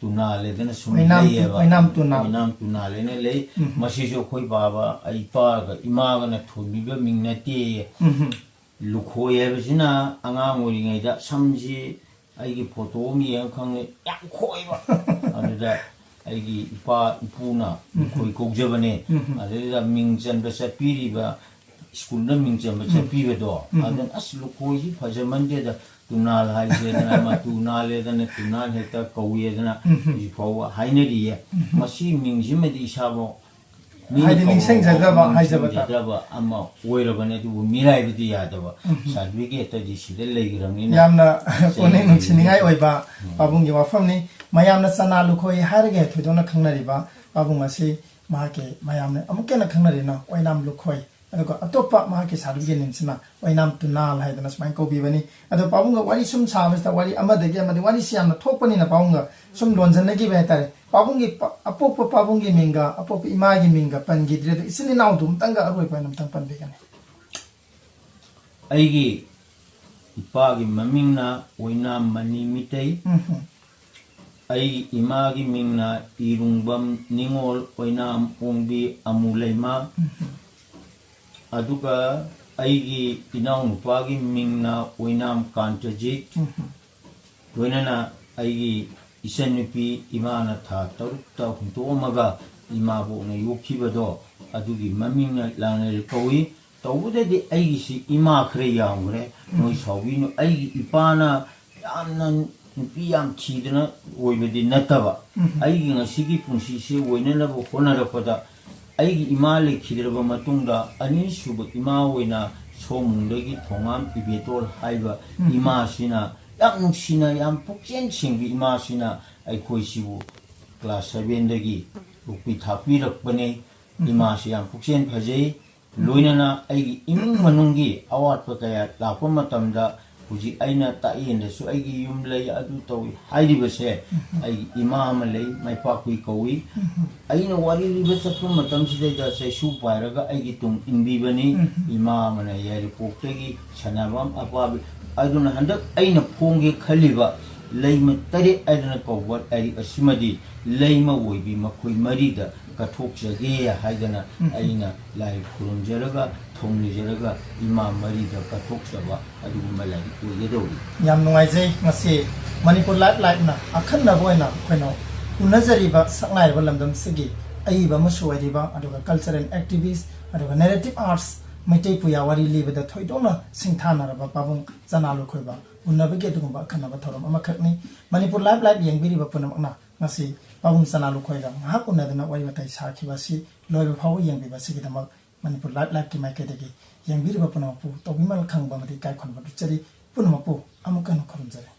ꯇꯨꯅꯥꯜꯂꯦꯗꯅ ꯁꯨꯝ ꯑꯣꯏꯅꯥꯝ ꯇꯨ-, ꯂꯩꯌꯦꯕ꯫ ꯑꯣꯏꯅꯥꯝ ꯇꯨꯅꯥꯜ꯫ ꯑꯣꯏꯅꯥꯝ ꯇꯨꯅꯥꯜꯂꯦꯅ ꯂꯩ꯫ ꯎꯝ꯫ ꯃꯁꯤꯁꯨ ꯑꯩꯈꯣꯏ ꯕꯥꯕꯥ, ꯑꯩ ꯏꯄꯥꯒ ꯏꯃꯥꯒꯅ ꯊꯣꯟꯕꯤꯕ ꯃꯤꯡ ꯅꯠꯇꯦꯌꯦ꯫ ꯎꯝ꯫ ꯂꯨꯈꯣꯏ ꯍꯥꯏꯕꯁꯤꯅ ꯑꯉꯥꯡ ꯑꯣꯏꯔꯤꯉꯩꯗ ꯁꯝꯁꯤ ꯑꯩꯒꯤ photo ꯑꯃ ꯌꯦꯡꯉ ꯈꯪꯉꯦ, ꯌꯥꯝ ꯈꯣꯏꯕ꯫ ꯑꯗꯨꯗ ꯑꯩꯒꯤ ꯏꯄꯥ ꯏꯄꯨꯅ ꯎꯝ꯫ ꯂꯨꯈꯣꯏ ꯀꯧꯖꯕꯅꯦ꯫ ꯎꯝ꯫ ꯑꯗꯨꯗ ꯃꯤꯡ ꯆꯟꯕ ꯆꯠꯄꯤꯔꯤꯕ ꯁ꯭ꯀꯨꯜꯗ ꯃꯤꯡ ꯆꯟꯕ ꯎꯝ꯫ ꯆꯠꯄꯤꯕꯗꯣ, ꯎꯝ꯫ ꯑꯗꯨꯅ "ꯑꯁ, ꯂꯨꯈꯣꯏꯁꯤ ꯐꯖꯃꯟꯗꯦꯗ, ꯇꯨꯅꯥꯜ ꯍꯥꯏꯁꯦꯗꯅ, ꯑꯃ ꯇꯨꯅꯥꯜꯂꯦꯗꯅ, ꯇꯨꯅꯥꯜ ꯍꯦꯛꯇ ꯀꯧꯏꯗꯅ" ꯎꯝ꯫ ꯍꯧꯖꯤꯛ ꯐꯥꯎꯕ ꯍꯥꯏꯅꯔꯤꯌꯦ꯫ ꯎꯝ꯫ ꯃꯁꯤ ꯃꯤꯡꯁꯤꯃꯗꯤ ꯏꯁꯥꯐꯥꯎ ꯃꯤꯅ ꯍꯥꯏꯗꯤ ꯀꯧꯕ ꯅꯤꯡꯁꯤꯡꯖꯗꯕ ꯐꯥꯎꯕ ꯍꯥꯏꯖꯕ ꯇꯥꯔꯦ꯫ ꯅꯤꯡꯁꯤꯡꯖꯗꯕ ꯑꯃ ꯑꯣꯏꯔꯕꯅꯦ, ꯑꯗꯨꯕꯨ ꯃꯤꯔꯥꯏꯕꯗꯤ ꯌꯥꯗꯕ꯫ ꯎꯝ꯫ Certificateꯇꯗꯤ ꯁꯤꯗ ꯂꯩꯈ꯭ꯔꯕꯅꯤꯅ꯫ ꯌꯥꯝꯅ ꯄꯨꯛꯅꯤꯡ ꯅꯨꯡꯁꯤꯅꯤꯡꯉꯥꯏ ꯑꯣꯏꯕ ꯎꯝ꯫ ꯄꯥꯕꯨꯡꯒꯤ ꯋꯥꯐꯝꯅꯤ꯫ ꯃꯌꯥꯝꯅ ꯆꯅꯥ ꯂꯨꯈꯣꯏ ꯍꯥꯏꯔꯒ ꯊꯣꯏꯗꯣꯛꯅ ꯈꯪꯅꯔꯤꯕ ꯄꯥꯕꯨꯡ ꯑꯁꯤ ꯃꯍꯥꯛꯀꯤ ꯃꯌꯥꯝꯅ ꯑꯃꯨꯛꯀ ꯍꯦꯟꯅ ꯈꯪꯅꯔꯤꯅ ꯑꯣꯏꯅꯥꯝ ꯂꯨꯈꯣꯏ, ꯑꯗꯨꯒ ꯑꯇꯣꯞꯄ ꯃꯍꯥꯛꯀꯤ certificate ꯅꯤꯡꯁꯤꯅ ꯑꯣꯏꯅꯥꯝ ꯇꯨꯅꯥꯜ ꯍꯥꯏꯗꯅ ꯁꯨꯃꯥꯏꯅ ꯀꯧꯕꯤꯕꯅꯤ꯫ ꯑꯗꯣ ꯄꯥꯕꯨꯡꯒ ꯋꯥꯔꯤ ꯁꯨꯝ ꯁꯥꯕꯁꯤꯗ ꯋꯥꯔꯤ ꯑꯃꯗꯒꯤ ꯑꯃꯗꯤ ꯋꯥꯔꯤꯁꯤ ꯌꯥꯝꯅ ꯊꯣꯛꯄꯅꯤꯅ ꯄꯥꯕꯨꯡꯒ ꯁꯨꯝ ꯂꯣꯟꯖꯟꯅꯈꯤꯕ ꯍꯥꯏꯇꯥꯔꯦ꯫ ꯄꯥꯕꯨꯡꯒꯤ ꯄ-, ꯑꯄꯣꯛꯄ ꯄꯥꯕꯨꯡꯒꯤ ꯃꯤꯡꯒ ꯑꯄꯣꯛꯄ ꯏꯃꯥꯒꯤ ꯃꯤꯡꯒ ꯄꯟꯈꯤꯗ꯭ꯔꯦ꯫ ꯑꯗꯣ ꯏꯆꯤꯜ ꯏꯅꯥꯎꯗꯨ ꯑꯃꯨꯛꯇꯪꯒ ꯑꯔꯣꯏꯕ ꯑꯣꯏꯅ ꯑꯃꯨꯛꯇꯪ ꯄꯟꯕꯤꯒꯅꯤ꯫ ꯑꯩꯒꯤ ꯏꯄꯥꯒꯤ ꯃꯃꯤꯡꯅ ꯑꯣꯏꯅꯥꯝ ꯃꯅꯤ ꯃꯤꯇꯩ꯫ ꯎꯝ ꯍꯝ꯫ ꯑꯩ ꯏꯃꯥꯒꯤ ꯃꯤꯡꯅ ꯏꯔꯨꯡꯕꯝ ꯅꯤꯉꯣꯜ ꯑꯣꯏꯅꯥꯝ ꯑꯣꯡꯕꯤ ꯑꯃꯨꯂꯩꯃ꯫ ꯑꯗꯨꯒ ꯑꯩꯒꯤ ꯏꯅꯥꯎꯅꯨꯄꯥꯒꯤ ꯃꯤꯡꯅ ꯑꯣꯏꯅꯥꯝ ꯀꯥꯟꯇꯖꯤꯠ꯫ ꯂꯣꯏꯅꯅ ꯑꯩꯒꯤ ꯏꯆꯟꯅꯨꯄꯤ ꯏꯃꯥꯅ ꯊꯥ ꯇꯔꯨꯛꯇ ꯍꯨꯟꯗꯣꯛꯑꯝꯃꯒ ꯏꯃꯥꯕꯣꯛꯅ ꯌꯣꯛꯈꯤꯕꯗꯣ, ꯑꯗꯨꯒꯤ ꯃꯃꯤꯡꯅ ꯂꯥꯡꯂꯦꯜ ꯀꯧꯏ꯫ ꯇꯧꯕꯗꯗꯤ ꯑꯩꯒꯤꯁꯤ ꯏꯃꯥ ꯈꯔ ꯌꯥꯝꯈ꯭ꯔꯦ, ꯅꯣꯏ ꯁꯥꯎꯕꯤꯅꯨ꯫ ꯑꯩꯒꯤ ꯏꯄꯥꯅ ꯌꯥꯝꯅ ꯅꯨꯄꯤ ꯌꯥꯝ ꯊꯤꯗꯅ ꯑꯣꯏꯕꯗꯤ ꯅꯠꯇꯕ, ꯑꯩꯒꯤ ꯉꯁꯤꯒꯤ ꯄꯨꯟꯁꯤꯁꯤ ꯑꯣꯏꯅꯅꯕ ꯍꯣꯠꯅꯔꯛꯄꯗ ꯑꯩꯒꯤ ꯏꯃꯥ ꯂꯩꯈꯤꯗ꯭ꯔꯕ ꯃꯇꯨꯡꯗ ꯑꯅꯤꯁꯨꯕ ꯏꯃꯥ ꯑꯣꯏꯅ ꯁꯣꯃꯨꯡꯗꯒꯤ ꯊꯣꯉꯥꯝ ꯏꯕꯦꯇꯣꯜ ꯍꯥꯏꯕ ꯏꯃꯥꯁꯤꯅ, ꯌꯥꯝ ꯅꯨꯡꯁꯤꯅ, ꯌꯥꯝ ꯄꯨꯛꯆꯦꯜ ꯁꯦꯡꯕꯤ ꯏꯃꯥꯁꯤꯅ ꯑꯩꯈꯣꯏꯁꯤꯕꯨ ꯀ꯭ꯂꯥꯁ ꯁꯚꯦꯟꯗꯒꯤ ꯌꯣꯛꯄꯤ ꯊꯥꯛꯄꯤꯔꯛꯄꯅꯤ꯫ ꯏꯃꯥꯁꯤ ꯌꯥꯝ ꯄꯨꯛꯆꯦꯜ ꯐꯖꯩ꯫ ꯂꯣꯏꯅꯅ ꯑꯩꯒꯤ ꯏꯃꯨꯡ ꯃꯅꯨꯡꯒꯤ ꯑꯋꯥꯠꯄ ꯀꯌꯥ ꯂꯥꯛꯄ ꯃꯇꯝꯗ, ꯍꯧꯖꯤꯛ ꯑꯩꯅ ꯇꯥꯛꯌꯦꯟꯗꯁꯨ ꯑꯩꯒꯤ ꯌꯨꯝ ꯂꯩ, ꯑꯗꯨ ꯇꯧꯏ ꯍꯥꯏꯔꯤꯕꯁꯦ, ꯑꯩꯒꯤ ꯏꯃꯥ ꯑꯃ ꯂꯩ, ꯃꯥꯏꯄꯥꯛꯄꯤ ꯀꯧꯏ꯫ ꯑꯩꯅ ꯋꯥꯔꯤ ꯂꯤꯕ ꯆꯠꯄ ꯃꯇꯝꯁꯤꯗꯩꯗ ꯆꯩꯁꯨ ꯄꯥꯏꯔꯒ ꯑꯩꯒꯤ ꯇꯨꯡ ꯏꯟꯕꯤꯕꯅꯤ꯫ ꯏꯃꯥ ꯑꯃꯅ ꯌꯥꯏꯔꯤꯄꯣꯛꯇꯒꯤ ꯁꯅꯥꯕꯝ ꯑꯄꯥꯕꯤ꯫ ꯑꯗꯨꯅ ꯍꯟꯗꯛ ꯑꯩꯅ ꯐꯣꯡꯒꯦ ꯈꯜꯂꯤꯕ ꯂꯩꯃ ꯇꯔꯦꯠ ꯍꯥꯏꯗꯅ ꯀꯧꯕ ꯂꯥꯏꯔꯤꯛ ꯑꯁꯤꯃꯗꯤ ꯂꯩꯃ ꯑꯣꯏꯕꯤ ꯃꯈꯣꯏ ꯃꯔꯤꯗ ꯀꯠꯊꯣꯛꯆꯒꯦ ꯍꯥꯏꯗꯅ ꯑꯩꯅ ꯂꯥꯏ ꯈꯨꯔꯨꯝꯖꯔꯒ, ꯊꯧꯅꯤꯖꯔꯒ ꯏꯃꯥ ꯃꯔꯤꯗ ꯀꯠꯊꯣꯛꯆꯕ ꯑꯗꯨꯒꯨꯝꯕ ꯂꯥꯏꯔꯤꯛ ꯑꯣꯏꯒꯗꯧꯔꯤ꯫ ꯌꯥꯝ ꯅꯨꯡꯉꯥꯏꯖꯩ꯫ ꯉꯁꯤ ꯃꯅꯤꯄꯨꯔ ꯂꯥꯏꯐ ꯂꯥꯏꯐꯅ ꯑꯈꯟꯅꯕ ꯑꯣꯏꯅ ꯑꯩꯈꯣꯏꯅ ꯎꯅꯖꯔꯤꯕ ꯁꯛꯅꯥꯏꯔꯕ ꯂꯝꯗꯝꯁꯤꯒꯤ ꯑꯏꯕ ꯑꯃꯁꯨ ꯑꯣꯏꯔꯤꯕ, ꯑꯗꯨꯒ cultural activist, ꯑꯗꯨꯒ narrative arts, ꯃꯩꯇꯩ ꯄꯨꯌꯥ ꯋꯥꯔꯤ ꯂꯤꯕꯗ ꯊꯣꯏꯗꯣꯛꯅ ꯁꯤꯡꯊꯥꯅꯔꯕ ꯄꯥꯕꯨꯡ ꯆꯅꯥ ꯂꯨꯈꯣꯏꯕ ꯎꯅꯕꯒꯤ ꯑꯗꯨꯒꯨꯝꯕ ꯑꯈꯟꯅꯕ ꯊꯧꯔꯝ ꯑꯃꯈꯛꯅꯤ꯫ ꯃꯅꯤꯄꯨꯔ ꯂꯥꯏꯐ ꯂꯥꯏꯐ ꯌꯦꯡꯕꯤꯔꯤꯕ ꯄꯨꯝꯅꯃꯛꯅ ꯉꯁꯤ ꯄꯥꯕꯨꯡ ꯆꯅꯥ ꯂꯨꯈꯣꯏꯒ ꯉꯥꯏꯍꯥꯛ ꯎꯅꯗꯨꯅ ꯋꯥꯔꯤ ꯋꯥꯇꯥꯏ ꯁꯥꯈꯤꯕ ꯑꯁꯤ ꯂꯣꯏꯕ ꯐꯥꯎꯕ ꯌꯦꯡꯕꯤꯕ ꯑꯁꯤꯒꯤꯗꯃꯛ ꯃꯅꯤꯄꯨꯔ ꯂꯥꯏꯐ ꯂꯥꯏꯐꯀꯤ ꯃꯥꯏꯀꯩꯗꯒꯤ ꯌꯦꯡꯕꯤꯔꯤꯕ ꯄꯨꯝꯅꯃꯛꯄꯨ ꯇꯧꯕꯤꯃꯜ ꯈꯪꯕ ꯑꯃꯗꯤ ꯏꯀꯥꯏ ꯈꯨꯝꯅꯕ ꯎꯠꯆꯔꯤ꯫ ꯄꯨꯝꯅꯃꯛꯄꯨ ꯑꯃꯨꯛꯀ ꯍꯟꯅ ꯈꯨꯔꯨꯝꯖꯔꯤ꯫